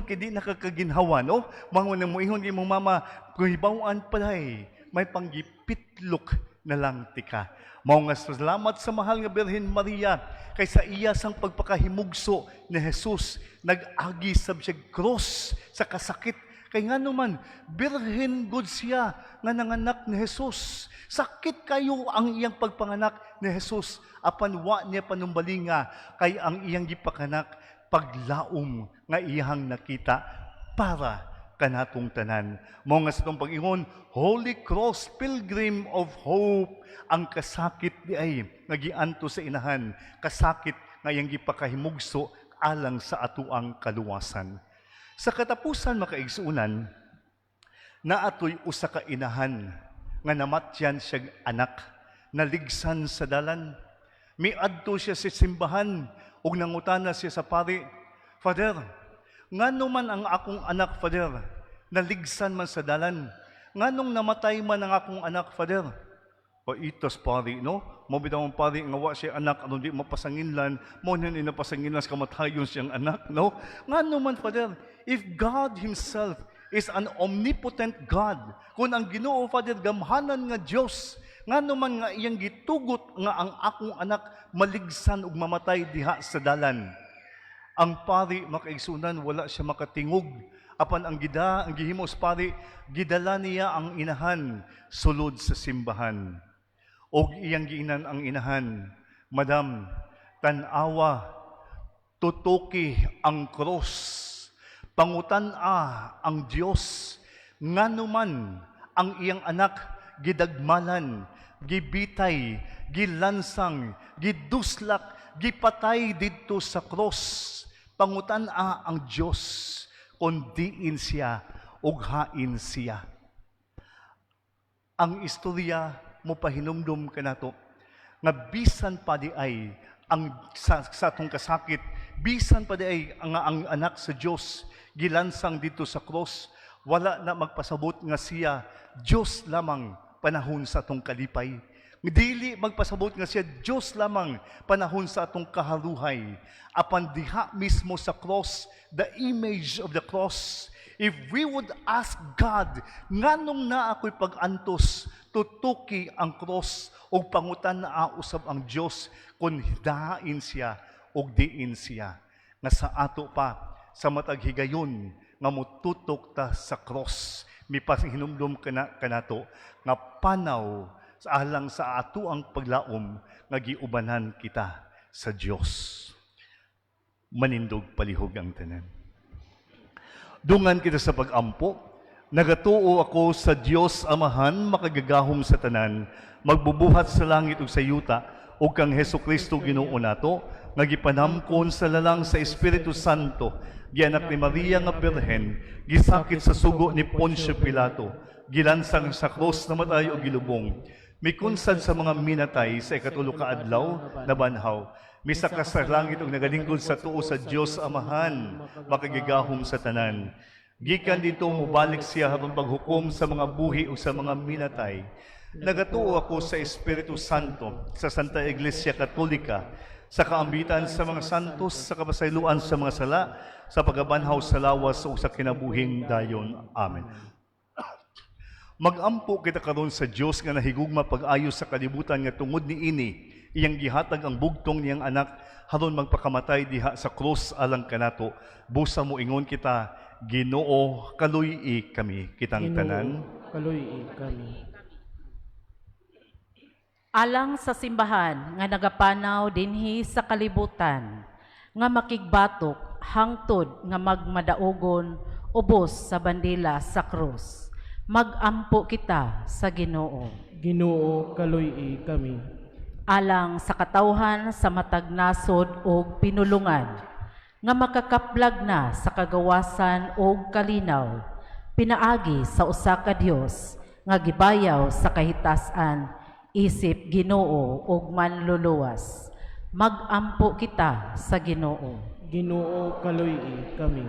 kay di nakakaginhawa, no? Mangon na moingon kay imong mama, "Kung hibaw-an palay, may panggipitlok na lang tika." Mao nga salamat sa mahal nga Birhen Maria kay sa iya sang pagpakahimugso ni Jesus nag-agi sab siya cross sa kasakit, kay ngano man birhen gud siya nga nanganak ni Jesus. Sakit kayo ang iyang pagpanganak ni Jesus, apan wa niya panumbalinga kay ang iyang gipakanak paglaom nga iyang nakita para kanatong tanan. Mao nga sa atong pag-ingon, Holy Cross, Pilgrim of Hope, ang kasakit di ay nga gianto sa inahan, kasakit nga iyang gipakahimugso alang sa atuang kaluwasan. Sa katapusan, mga kaigsuonan, naatoy usa ka inahan nga namatyan siya anak, naligsan sa dalan. Miadto siya sa simbahan ug nangutana siya sa pari, "Father, ngano man ang akong anak, Father, naligsan man sa dalan? Nganong namatay man ang akong anak, Father?" Paitas pari, no? Mao bitaw ang pari nga wa siya anak aron di mapasanginlan, mao na ni napasanginlan sa kamatayon siyang anak, no? Ngano man, Father, if God Himself is an omnipotent God, kung ang Ginoo, Father, gamhanan nga Dios, ngano man nga iyang gitugot nga ang akong anak maligsan ug mamatay diha sa dalan? Ang pari, mga kaigsuonan, wala siya makatingog. Apan ang gihimo sa pari, gidala niya ang inahan sulod sa simbahan. Og iyang giingnan ang inahan, "Madam, tan-awa, tutuki ang cross. Pangutan-a ang Dios, ngano man ang iyang anak gidagmalan, gibitay, gilansang, giduslak, gipatay didto sa cross. Pangutan-a ang Dios kung diin siya ug hain siya." Ang istorya mo pahinumdum kanato nga bisan pa di ay ang sa atong kasakit, bisan pa di ay ang anak sa Dios gilansang dito sa cross, wala na magpasabot nga siya Dios lamang panahon sa atong kalipay. Dili magpasabot nga siya Dios lamang panahon sa atong kaharuhay. Apan diha mismo sa cross, the image of the cross, if we would ask God, nganong naa ako'y pag-antos, tutuki ang cross, ug pangutan-a usab ang Dios kung hain siya ug diin siya. Nga sa ato pa, sa matag higayon, nga mututok ta sa cross, mipahinumdum kana kanato nga panaw sa alang sa ato ang paglaom nga giubanan kita sa Dios. Manindog palihog ang tanan. Dungan kita sa pag-ampo. Nagatuo ako sa Dios Amahan, makagagahom sa tanan, magbubuhat sa langit ug sa yuta, ug kang Hesus Kristo Ginoo nato, nga gipanamkon sa lalang sa Espiritu Santo, gianak ni Maria nga Birhen, gisakit sa sugo ni Poncio Pilato, gilansang sa krus, namatay ug gilubong, mikunsad sa mga minatay, sa ikatulo ka adlaw nabanhaw, misaka sa langit ug nagalingkod sa tuo sa Dios Amahan, makagagahom sa tanan. Gikan didto mobalik siya aron paghukom sa mga buhi ug sa mga minatay. Nagatuo ako sa Espiritu Santo, sa Santa Iglesia Katolika, sa kaambitan sa mga santos, sa kapasayloan sa mga sala, sa pagkabanhaw sa lawas ug sa kinabuhing dayon. Amen. Magampo kita karon sa Dios nga nahigugma pag-ayo sa kalibutan nga tungod niini iyang gihatag ang bugtong niyang anak aron magpakamatay diha sa krus alang kanato. Busa mo ingon kita, "Ginoo, kaluy-i kami." Kitang Ginoo, tanan. Kaluy-i kami. Alang sa simbahan nga nagapanaw dinhi sa kalibutan, nga makigbatok hangtod nga magmadaugon. ubos sa bandila sa krus. Magampo kita sa Ginoo. Ginoo, kaluy-i kami. Alang sa katawhan sa matag nasod ug pinulungan nga makakaplag na sa kagawasan ug kalinaw pinaagi sa usa ka Dios nga gibayaw sa kahitasan isip Ginoo ug Manluluwas. Magampo kita sa Ginoo. Ginoo, kaluy-i kami.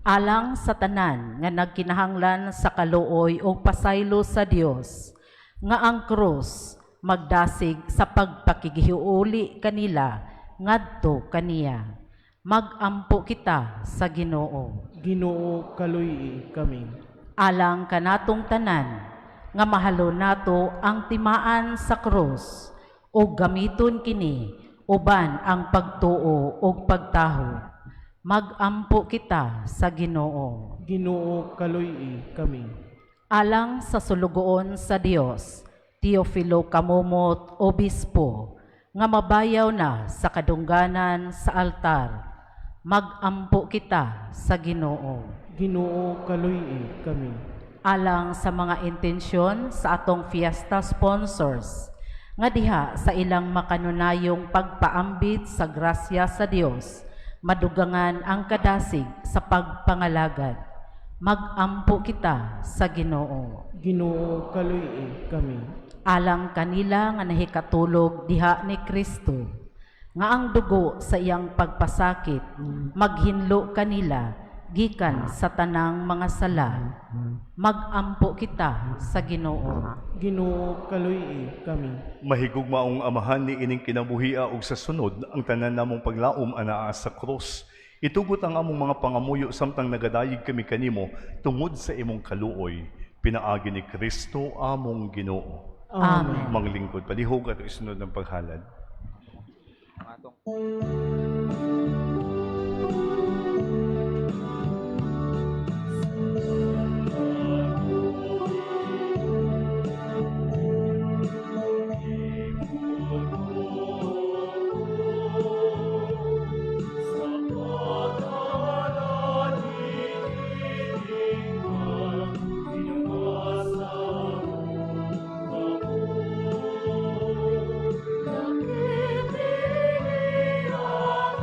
Alang sa tanan nga nagkinahanglan sa kaluoy ug pasaylo sa Dios nga ang krus magdasig sa pagpakigihiuli kanila ngadto kaniya. Magampo kita sa Ginoo. Ginoo, kaluy-i kami. Alang kanatong tanan nga mahalo nato ang timaan sa krus ug gamiton kini uban ang pagtuo ug pagtaho. Magampo kita sa Ginoo. Ginoo, kaluy-i kami. Alang sa sulugoon sa Dios, Teofilo Kamumot, Obispo, nga mabayaw na sa kadungganan sa altar, magampo kita sa Ginoo. Ginoo, kaluy-i kami. Alang sa mga intensyon sa atong fiesta sponsors, nga diha sa ilang makanunayong pagpaambit sa grasya sa Dios, madugangan ang kadasig sa pagpangalagad. Magampo kita sa Ginoo. Ginoo, kaluy-i kami. Alang kanila nga nahikatulog diha ni Kristo, nga ang dugo sa iyang pagpasakit maghinlo kanila gikan sa tanang mga sala. Magampo kita sa Ginoo. Ginoo, kaluy-i kami. Mahigugmaong Amahan ni ining kinabuhia ug sa sunod ang tanan namong paglaom anaa sa krus. Itugot ang among mga pangamuyo samtang nagadayeg kami kanimo tungod sa imong kaluoy. Pinaagi ni Kristo among Ginoo. Amen. Manglingkod palihog at isunod ng paghalad. Ang atong Nakipili ang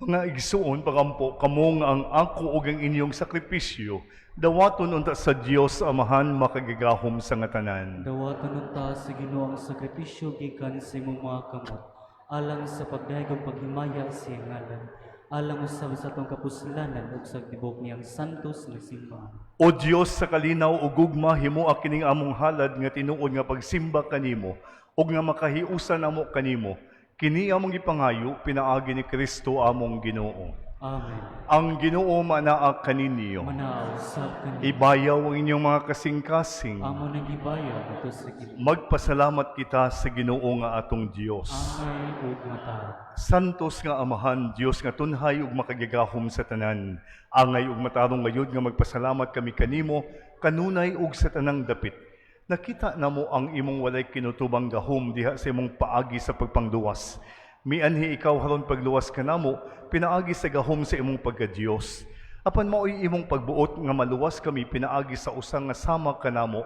Mga igsuon, pagampo kamo nga ang ako ug ang inyong sakripisyo dawaton unta sa Dios Amahan makagagahom sa nga tanan. Dawaton unta sa Ginoo ang sakripisyo gikan sa imong mga kamot alang sa pagdayeg ug paghimaya sa iyang ngalan, alang usab sa atong kapuslanan ug sa tibuok niyang santos nga simbahan. O Dios sa kalinaw ug gugma, himoa kining among halad nga tinuod nga pagsimba kanimo ug nga makahiusan namo kanimo. Kini among gipangayo pinaagi ni Kristo among Ginoo. Amen. Ang Ginoo manaa kaninyo. Manaa usab kanimo. Ibayaw ang inyong mga kasing-kasing. Amo nang gibayaw ngadto sa Ginoo. Magpasalamat kita sa Ginoo nga atong Dios. Angay ug matarong. Santos nga Amahan, Dios nga tunhay ug makagagahom sa tanan. Angay ug matarong gayud nga magpasalamat kami kanimo kanunay ug sa tanang dapit. Nakita namo ang imong walay kinutubang gahom diha sa imong paagi sa pagpangluwas. Mianhi ikaw haron pagluwas kanamo, pinaagi sa gahom sa imong pagka-Dios. Apan mao'y imong pagbuot nga maluwas kami pinaagi sa usa nga sama kanamo,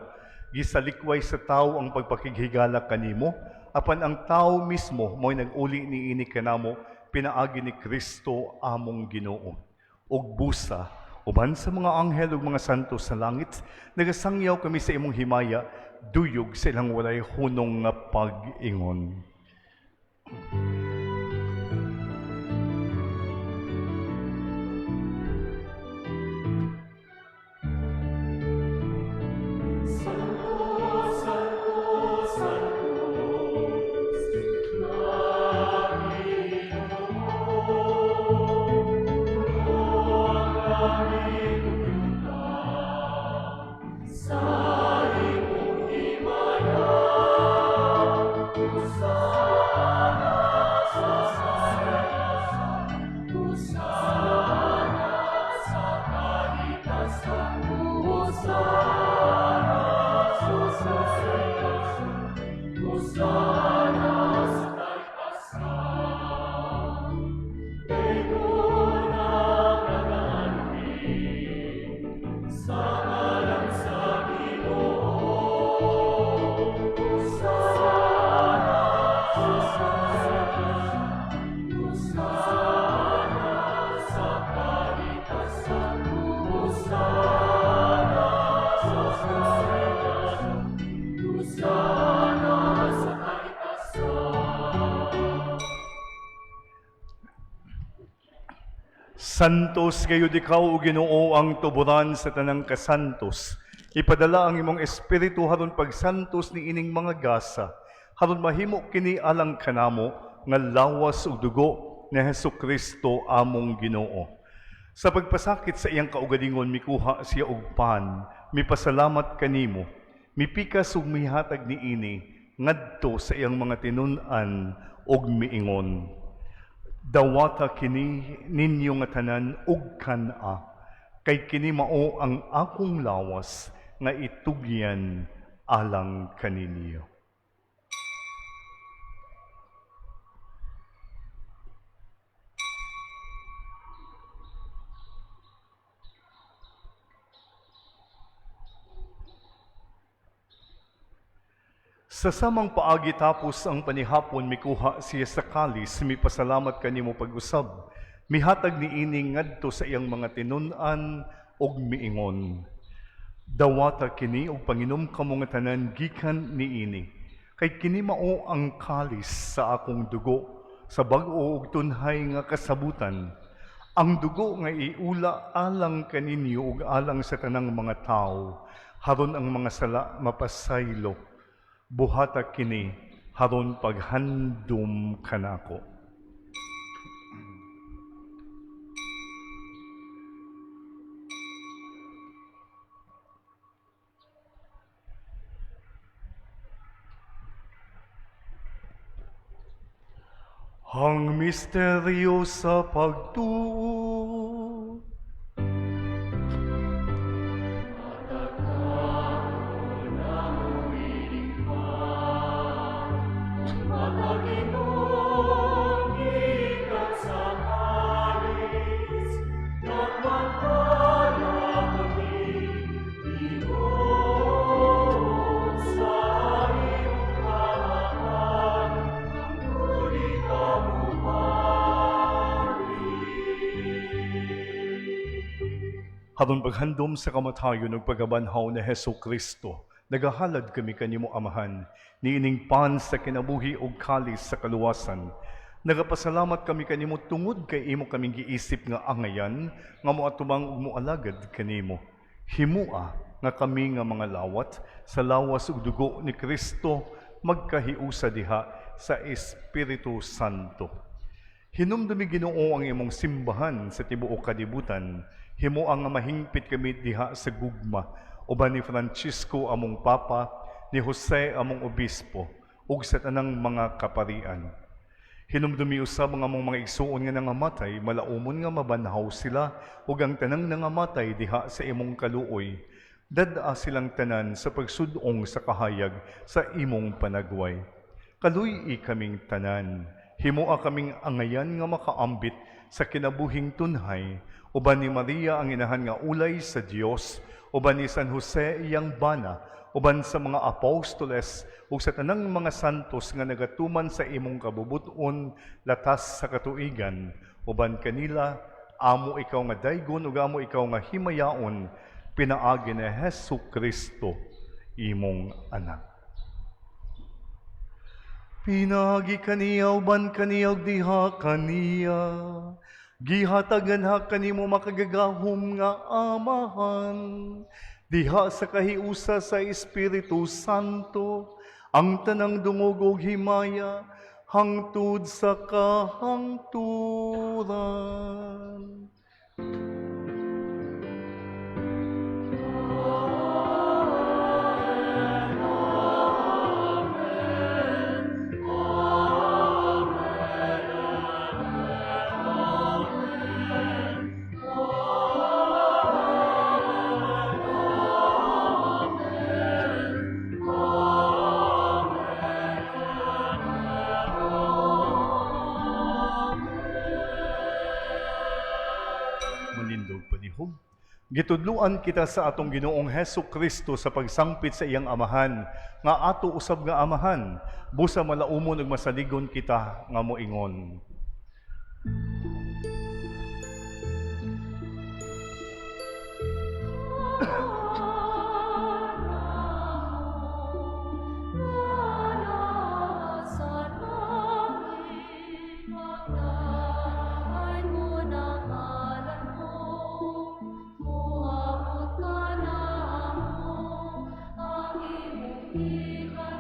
gisalikway sa tao ang pagpakighigala kanimo, apan ang tao mismo mo'y nag-uli niini kanamo pinaagi ni Kristo among Ginoo. Ug busa, uban sa mga anghel ug mga santo sa langit, nagasangyaw kami sa imong himaya, duyog sa ilang walay hunong nga pag-ingon. Santos gayud ikaw o Ginoo ang tuburan sa tanang kasantos. Ipadala ang imong espiritu haron pagsantos ni ining mga gasa, haron mahimo kini alang kanamo nga lawas ug dugo ni Hesus Kristo among Ginoo. Sa pagpasakit sa iyang kaugalingon mikuha siya og pan, mipasalamat kanimo, mipikas ug mihatag niini ngadto sa iyang mga tinun-an ug miingon. Dawata kini ninyo nga tanan ug kan-a, kay kini mao ang akong lawas nga itugyan alang kaninyo. Sa samang paagi tapos ang panihapon mikuha siya sa kalis, mipasalamat kanimo pag-usab, mihatag niini ngadto sa iyang mga tinun-an ug miingon. Dawata kini ug panginom kamo nga tanan gikan niini, kay kini mao ang kalis sa akong dugo sa bag-o ug tunhay nga kasabutan. Ang dugo nga iula alang kaninyo ug alang sa tanang mga tawo, haron ang mga sala mapasaylo. Buhata kini haron paghandom kanako. Ang misteryo sa pagtuo. Karon paghandom sa kamatayon ug pagkabanhaw ni Hesus Kristo, nagahalad kami kanimo, Amahan, niining pan sa kinabuhi ug kalis sa kaluwasan. Nagapasalamat kami kanimo tungod kay imo kaming giisip nga angayan nga moatubang ug moalagad kanimo. Himua nga kami nga mga lawat sa lawas ug dugo ni Kristo magkahiusa diha sa Espiritu Santo. Hinumdumi, Ginoo, ang imong simbahan sa tibuok kalibutan. Himoa nga mahingpit kami diha sa gugma uban ni Francisco among Papa, ni Jose among Obispo, ug sa tanang mga kaparian. Hinumdumi usab ang among mga igsuon nga nangamatay, malaumon nga mabanhaw sila ug ang tanang nangamatay diha sa imong kaluoy. Dad-a silang tanan sa pagsud-ong sa kahayag sa imong panagway. Kaluy-i kaming tanan, himoa kaming angayan nga makaambit sa kinabuhing tunhay, uban ni Maria ang inahan nga ulay sa Dios, uban ni San Jose iyang bana, uban sa mga apostoles ug sa tanang mga santos nga nagatuman sa imong kabubut-on latas sa katuigan, uban kanila amo ikaw nga daygon ug amo ikaw nga himayaon pinaagi ni Hesus Kristo, imong anak. Pinaagi kaniya, uban kaniya ug diha kaniya, gihatagan ha kanimo makagagahom nga Amahan, diha sa kahiusa sa Espiritu Santo, ang tanang dungog ug himaya hangtod sa kahangturan. Manindog palihog. Gitudluan kita sa atong Ginoong Hesus Kristo sa pagsangpit sa iyang Amahan, nga ato usab nga Amahan, busa malaumon ug masaligon kita nga moingon. Pagdaan mo ng ngalan mo, moabot ka namo, ang imong gingharian.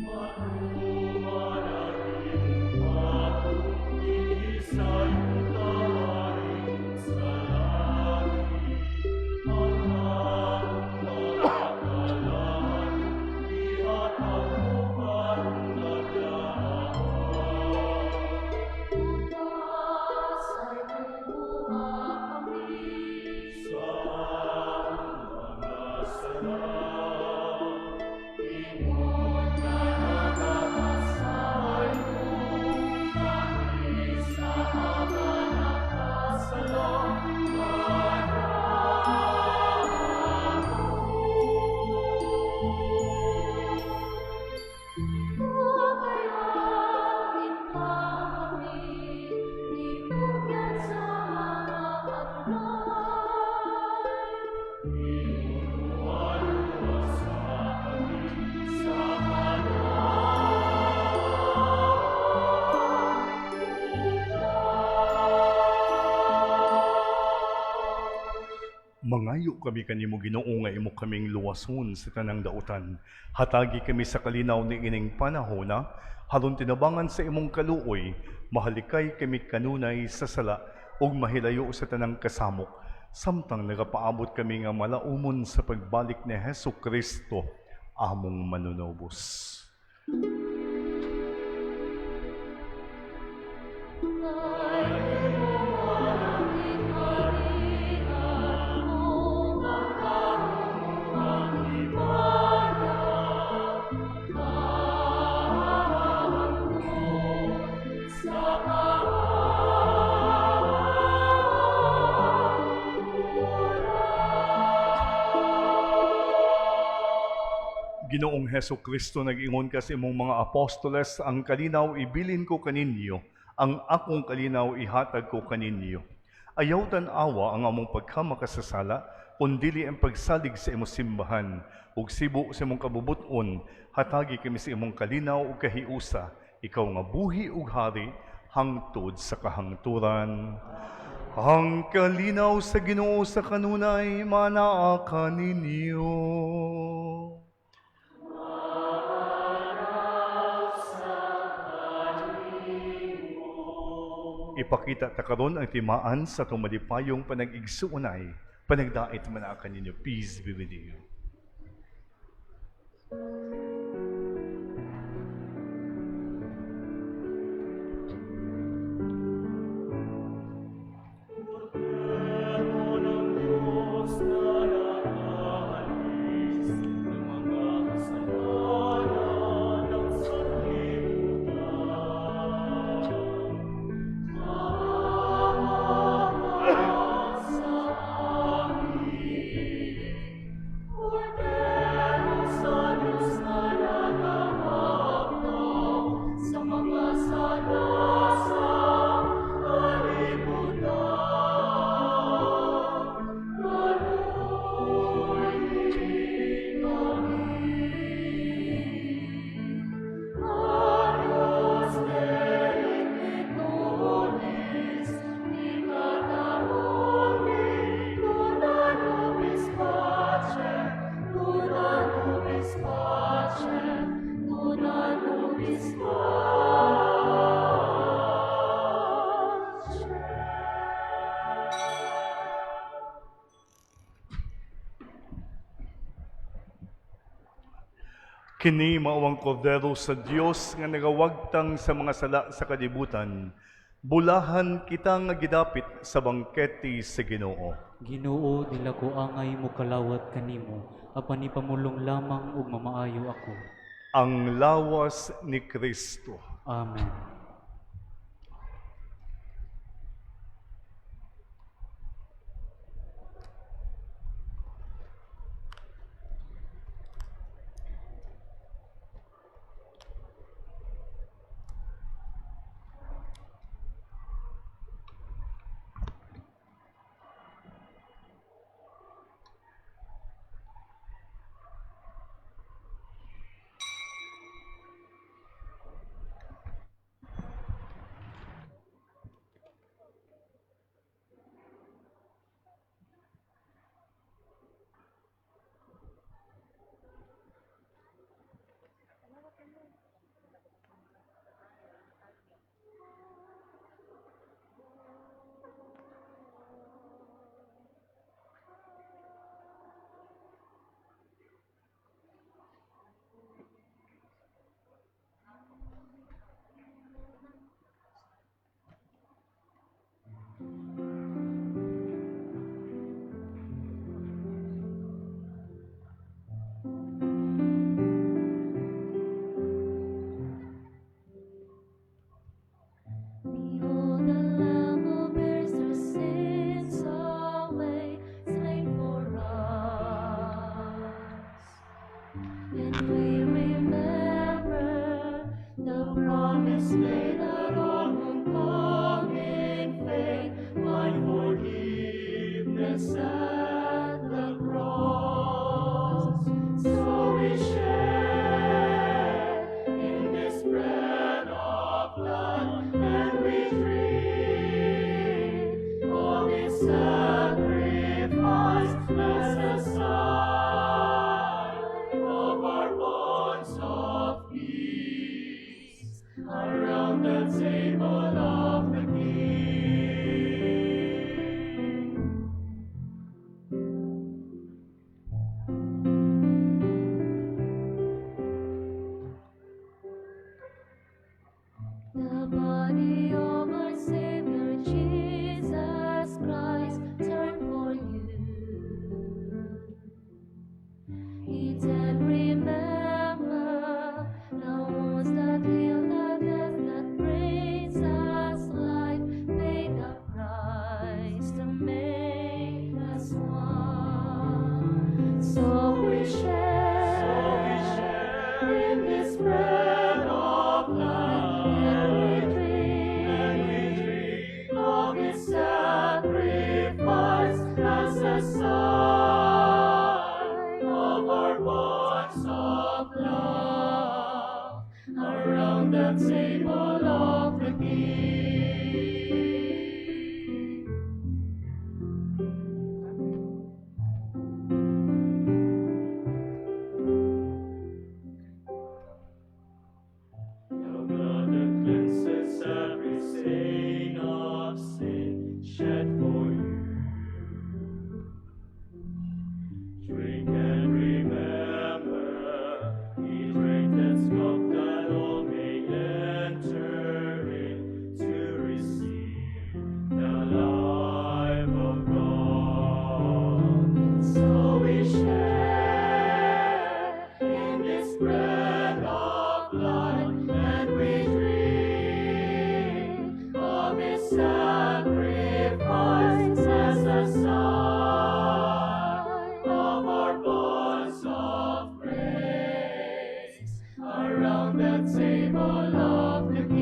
Matuman ang imong pagtugti sa yuta sa langit. Ang among panakalan, ihatag mo karong adlaw. Bukas ay kumuha kami Sa among mga sala, Ingon nga nagapasaylo kami sa mga nakasala kanamo. Kay amin kami gitugyan sa mga adunay. Maluwas kami Sa Mangayo kami kanimo, Ginoo, nga imo kaming luwason sa tanang dautan. Hatagi kami sa kalinaw ni ining panahona, haron tinabangan sa imong kaluoy, mahalikay kami kanunay sa sala ug mahilayo sa tanang kasamok, samtang nagapaabot kami nga malaumon sa pagbalik ni Hesus Kristo, among manunubos. Kay imo ang gingharian ug ang gahom ug ang himaya hangtod sa kahangturan. Ginoong Hesus Kristo, nag-ingon ka sa imong mga apostoles, "Ang kalinaw ibilin ko kaninyo, ang akong kalinaw ihatag ko kaninyo." Ayaw tan-awa ang among pagkamakasasala, kundili ang pagsalig sa imong simbahan, ug sibo sa imong kabubuton, hatagi kami sa imong kalinaw ug kahiusa, ikaw nga buhi ug hari, hangtod sa kahangturan. Ang kalinaw sa Ginoo sa kanunay manaa kaninyo. Ipakita ta karon ang timaan sa atong malipayong panag-igsuonay, panagdait manaa kaninyo. Peace be with you. Kordero ng Diyos na nag-aalis ng mga kasalanan ng sanlibutan. Maawa ka sa amin. Kordero sa Diyos na nagahaktaw sa mga sala sa kalibutan. Kaluy-i kami. Agnus Dei pectoris, peccata mundi, dona nobis pacem, dona nobis pacem, dona nobis pacem. Kini mao ang kordero sa Dios nga nagawagtang sa mga sala sa kalibutan. Bulahan kita nga gidapit sa bangkete sa Ginoo. Ginoo, dili ko angay mokalawat kanimo, apan ipamulong lamang ug mamaayo ako. Ang lawas ni Kristo. Amen. Behold, the Lamb who bears our sins away, slain for us. And we remember the promise made that all who come in faith find forgiveness at the cross. So we share in this bread of life, and we drink of His sacrifice as a sign of our bonds of peace around the table of the King. our bonds of love around the table of the King. The blood that cleanses every stain of sin shed for you. Drink and remember, he drank this cup that all may enter in to receive the life of God. So we share in this bread of life, and we drink of His sacrifice as a sign of our bonds of grace around the table of the King.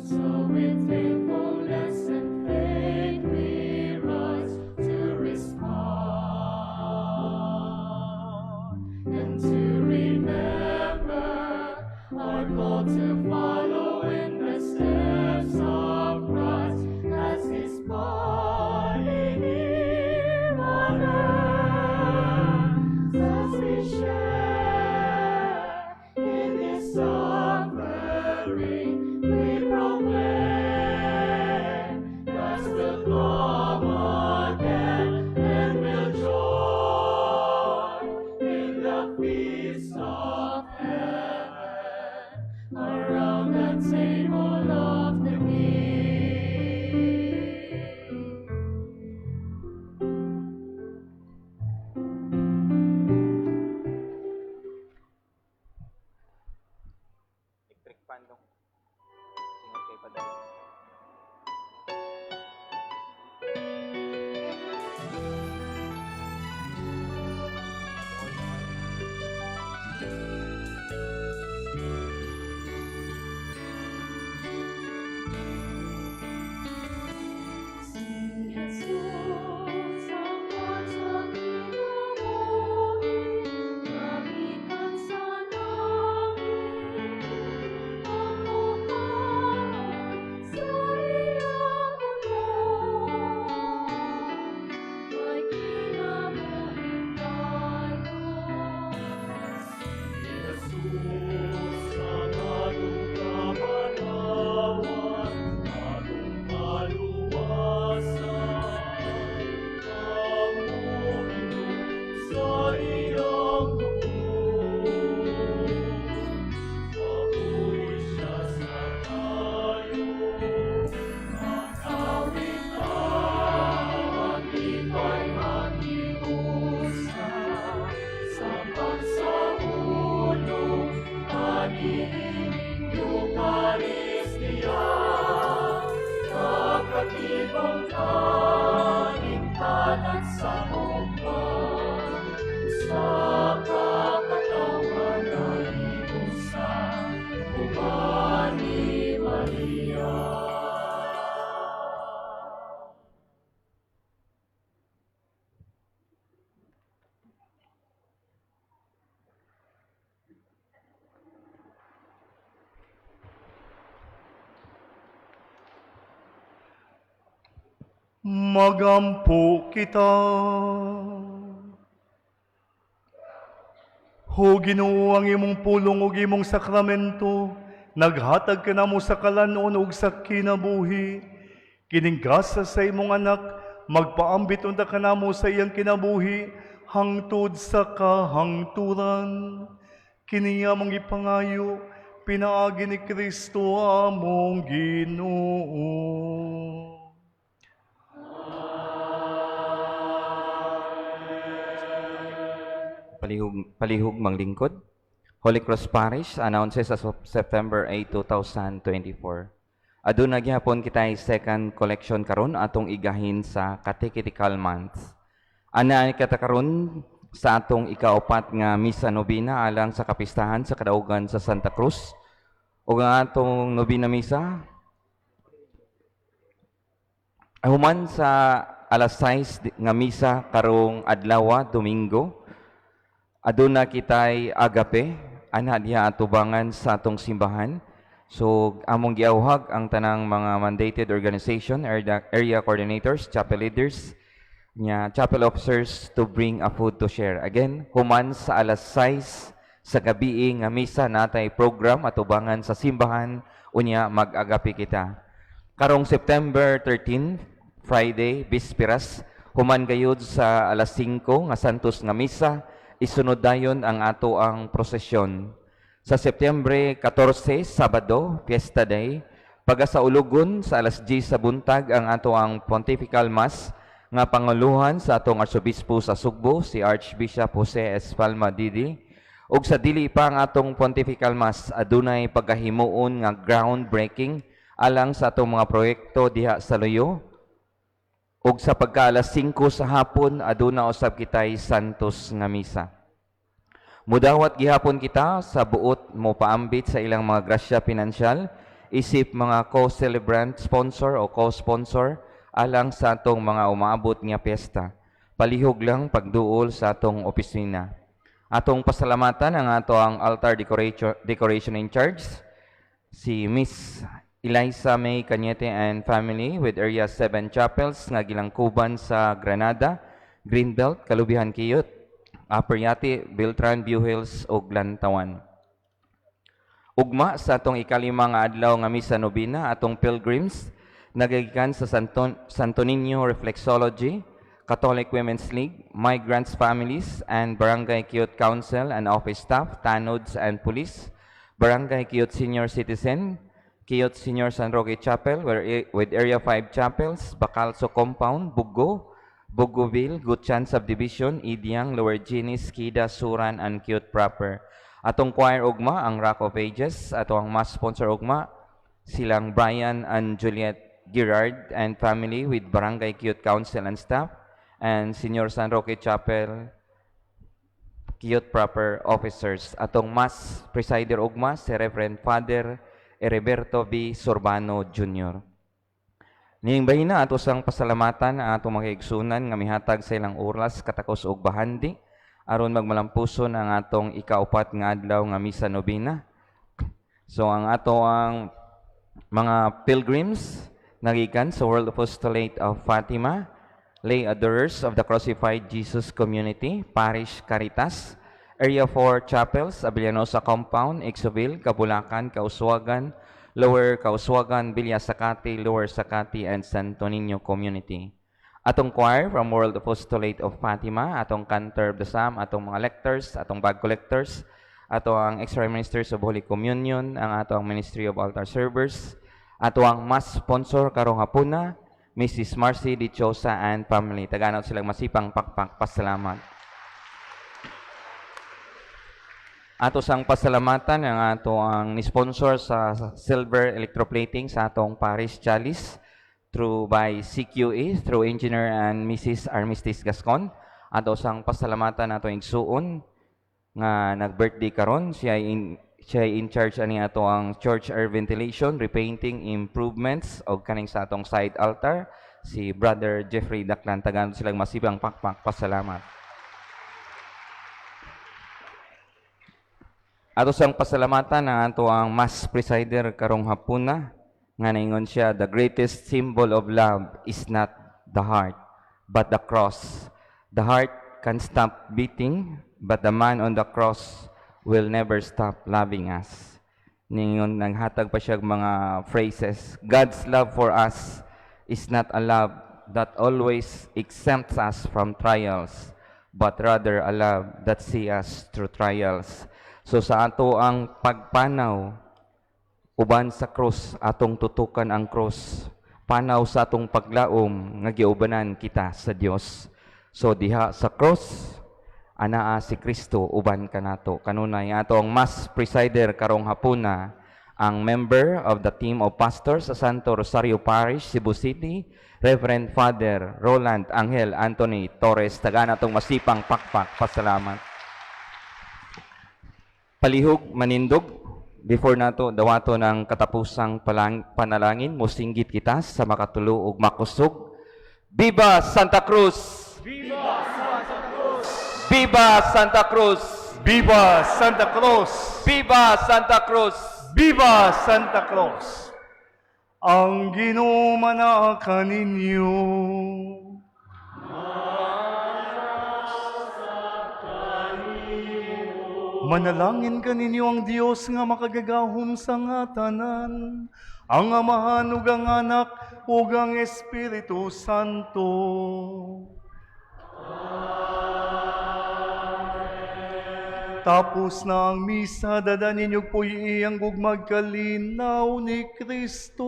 So with thankfulness and faith we rise to respond and to remember our call to follow in the steps of Christ as His body here on earth. As we share in His suffering, we proclaim Christ will come again and will join in the feast of heaven around the table of the King. Electric fan dong. Singot kay padala. Si Jesus ang sa kinabuhi, gikan sa langit, ang kuhaon sa iyang ulo. May kinabuhing dayon. Jesus ang atong kabanhawan, atong kaluwasan, ang moinom sa iyang dugo. Mabuhi siya sa dayon. Mag-awit ta, maglipay, makiusap sa pagsaulog aniining Eucharistia. Kakatibong kaning kalat sa hugma, sa kakatawan sa uban ni Maria. Magampo kita. Ho Ginoo, ang imong pulong ug imong sakramento naghatag kanamo sa kalan-on ug sa kinabuhi. Kining gasa sa imong anak magpaambit unta kanamo sa iyang kinabuhi hangtod sa kahangturan. Kini among ipangayo pinaagi ni Kristo among Ginoo. Palihog, palihog manglingkod. Holy Cross Parish announces as of September 8, 2024. Aduna gihapon kitay second collection karon atong igahin sa catechetical month. Ana ay kita karon. Sa atong ikaupat nga misa nobina alang sa kapistahan sa kadaugan sa Santa Cruz. Ug ang atong nobina misa human sa alas 6 nga misa karong adlaw, Domingo, aduna kitay agape anha diha atubangan sa atong simbahan. So among giawhag ang tanang mga mandated organization, area coordinators, chapel leaders, nya chapel officers to bring a food to share. Again, human sa alas 6 sa gabi nga misa, natay program atubangan sa simbahan, unya mag-agape kita. Karong September 13, Friday, Bisperas, human gayud sa alas 5 nga Santos nga misa, isunod dayon ang ato ang prosesyon. Sa Setyembre 14, Sabado, Fiesta Day, pagka sa ulugon sa alas 10 sa buntag ang ato ang Pontifical Mass nga panguluhan sa atong Arsobispo sa Sugbo, si Archbishop Jose S. Palma DD. Ug sa dili pa ang atong Pontifical Mass, adunay pagkahimuon nga groundbreaking alang sa atong mga proyekto diha sa Luyo. Ug sa pagka alas 5 sa hapon, aduna usab kitay Santos nga misa. Mudawat gihapon kita sa buot mo paambit sa ilang mga grasya pinansyal isip mga co-celebrant sponsor o co-sponsor alang sa atong mga umaabot nga piyesta. Palihog lang pagduol sa atong opisina. Atong pasalamatan ang ato ang altar decoration in charge, si Miss Eliza May Cañete and family with Area 7 Chapels nga gilangkuban sa Granada, Greenbelt, Kalubihan Kiyot, Upper Yati, Beltran, View Hills ug Lantawan. Ugma sa atong ikalima nga adlaw nga misa nobina, atong pilgrims nagagikan sa Santo Niño Reflexology, Catholic Women's League, Migrants Families, and Barangay Kiyot Council and Office Staff, Tanods and Police, Barangay Kiyot Senior Citizen, Kiyot Senior San Roque Chapel, with Area 5 Chapels, Bacalso Compound, Bugo, Bugoville, Gutyan Subdivision, Idiang, Lower Ginis, Kida, Suran, and Kiyot Proper. Atong choir ugma, ang Rock of Ages, ato ang mass sponsor ugma, silang Brian and Juliet Girard and family with Barangay Kiyot Council and staff, and Senior San Roque Chapel, Kiyot Proper officers. Atong mass presider ugma, si Reverend Father Heriberto V. Sorbano Jr. Ning bahina, ato sang pasalamatan ang atong mga igsunan nga mihatag sa ilang oras, katakos og bahandi aron magmalampuson ang atong ikaupat nga adlaw nga misa nobina. So ang ato ang mga pilgrims nagikan sa World Apostolate of Fatima, Lay Adorers of the Crucified Jesus Community, Parish Caritas, Area 4 Chapels, Abellanosa Compound, Exoville, Kabulacan, Kauswagan, Lower Kauswagan, Villa Sakati, Lower Sakati, and Santo Niño Community. Atong choir from World Apostolate of Fatima, atong cantor of the Psalm, atong mga lectors, atong bag collectors, ato ang extra ministers of Holy Communion, ang ato ang Ministry of Altar Servers, ato ang mass sponsor karong hapuna, Mrs. Marcy Dichosa and family. Tagaan nato silang masipang pakpak pasalamat. Ato sang pasalamatan ang ato ang ni-sponsor sa silver electroplating sa atong Parish Chalice through by CQE through Engineer and Mrs. Armistice Gascon. Ato sang pasalamatan ato igsuon nga nag-birthday karon, siya in charge ani ato ang church air ventilation, repainting improvements og kaning sa atong side altar, si Brother Jeffrey Daklan. Tagaan silang masibang pakpak pasalamat. Ato sang pasalamatan ang ato ang mass presider karong hapuna nga naingon siya, "The greatest symbol of love is not the heart but the cross. The heart can stop beating, but the man on the cross will never stop loving us." Ningon nanghatag pa siya og mga phrases. "God's love for us is not a love that always exempts us from trials, but rather a love that sees us through trials." So sa ato ang pagpanaw uban sa krus, atong tutukan ang krus. Panaw sa atong paglaom nga giubanan kita sa Dios. So diha sa krus, anaa si Kristo uban kanato. Kanunay ato ang mass presider karong hapuna, Ang member of the team of pastors sa Santo Rosario Parish, Cebu City, Reverend Father Roland Angel Anthony Torres. Tagaan atong masipang pakpak. Pasalamat. Palihog manindog, before nato dawaton ang katapusang panalangin, musinggit kita sa makatulo ug makusog. Viva Santa Cruz! Viva Santa Cruz! Viva Santa Cruz! Viva Santa Cruz! Viva Santa Cruz! Viva Santa Cruz! Ang Ginoo manaa kaninyo. Manalangin kaninyo ang Dios nga makagagahom sa nga tanan, ang Amahan ug ang Anak ug ang Espiritu Santo. Tapos na ang misa, dada ninyo puy ang gugmag kalinaw ni Kristo.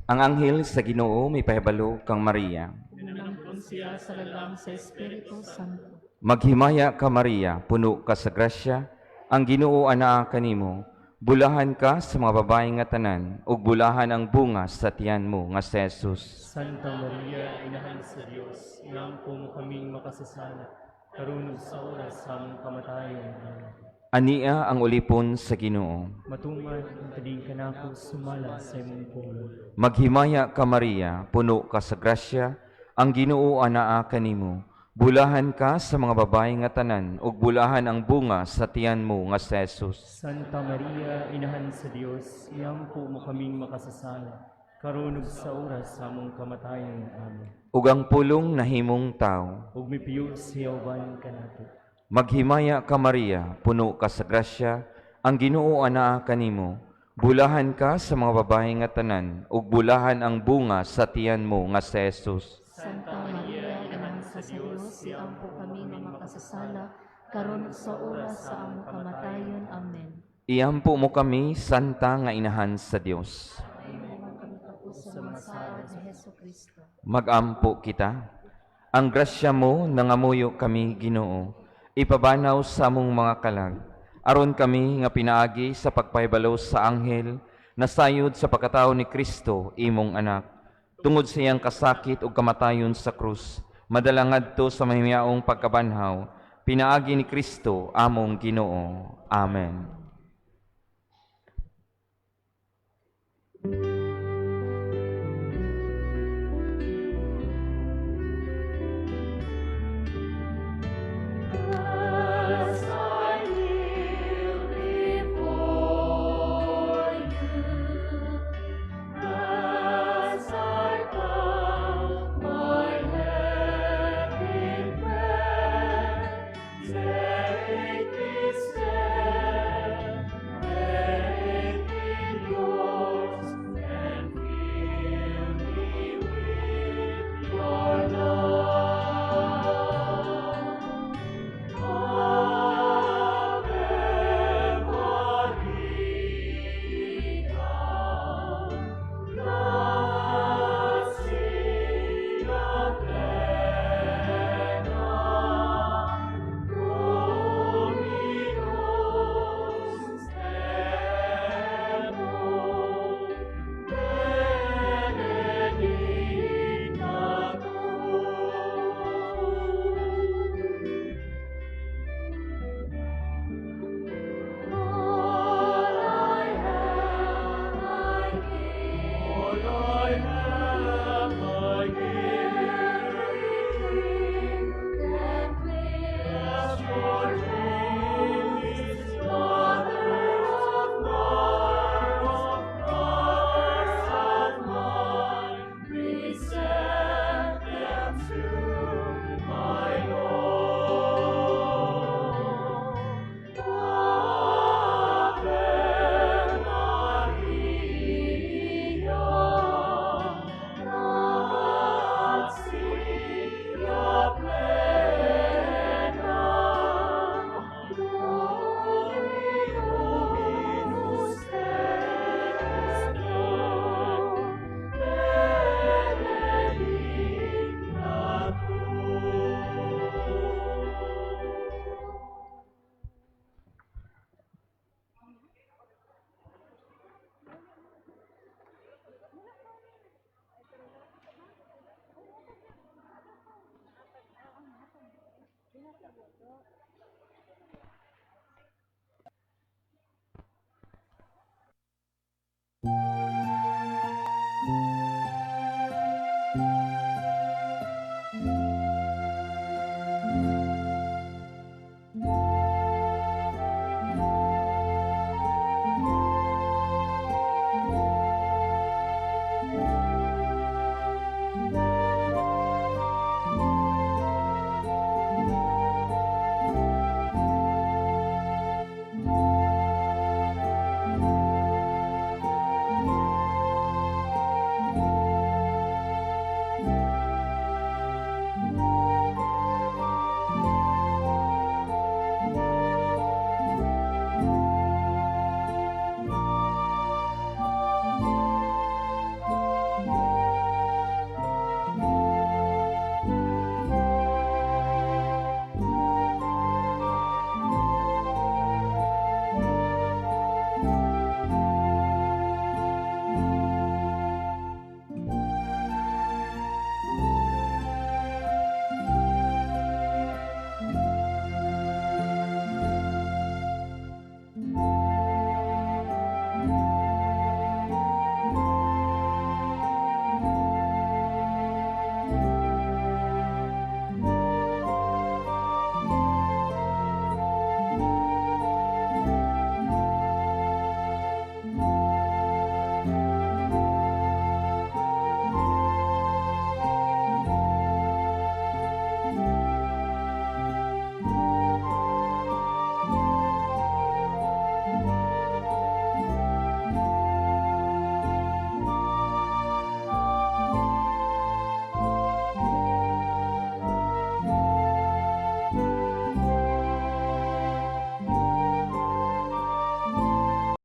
Ang anghel sa Ginoo mipahibalo kang Maria. Nanampon siya sa lalang sa Espiritu Santo. Maghimaya ka Maria, puno ka sa grasya, ang Ginoo anaa kanimo. Bulahan ka sa mga babae nga tanan, ug bulahan ang bunga sa tiyan mo nga si Jesus. Santa Maria, Inahan sa Dios, iampo mo kaming makasasala, karon ug sa oras sa among kamatayon. Amen. Ania ang ulipon sa Ginoo. Matuman ang tading kanako sumala sa imong pulong. Maghimaya ka Maria, puno ka sa grasya, ang Ginoo anaa kanimo. Bulahan ka sa mga babae nga tanan, ug bulahan ang bunga sa tiyan mo nga si Jesus. Santa Maria, Inahan sa Dios, iampo mo kaming makasasala, karon ug sa oras sa among kamatayon. Amen. Ug ang pulong nahimong tao. Ug mipiyo siya uban kanato. Maghimaya ka Maria, puno ka sa grasya, ang Ginoo anaa kanimo. Bulahan ka sa mga babae nga tanan, ug bulahan ang bunga sa tiyan mo nga si Jesus. Santa Maria, Inahan sa Dios, iampo kami nga makasasala, karon ug sa oras sa among kamatayon. Amen. Iampo mo kami, Santa nga Inahan sa Dios. Naman kami kapos sa mga saad ni Hesus Kristo. Magampo kita. Ang grasya mo nangamuyo kami, Ginoo. Ipabanaw sa among mga kalag. Aron kami nga pinaagi sa pagpahibalo sa anghel, nasayod sa pagkatao ni Kristo, imong anak. Tungod sa iyang kasakit ug kamatayon sa krus, madala ngadto sa mahimiyaong pagkabanhaw, pinaagi ni Kristo among Ginoo. Amen.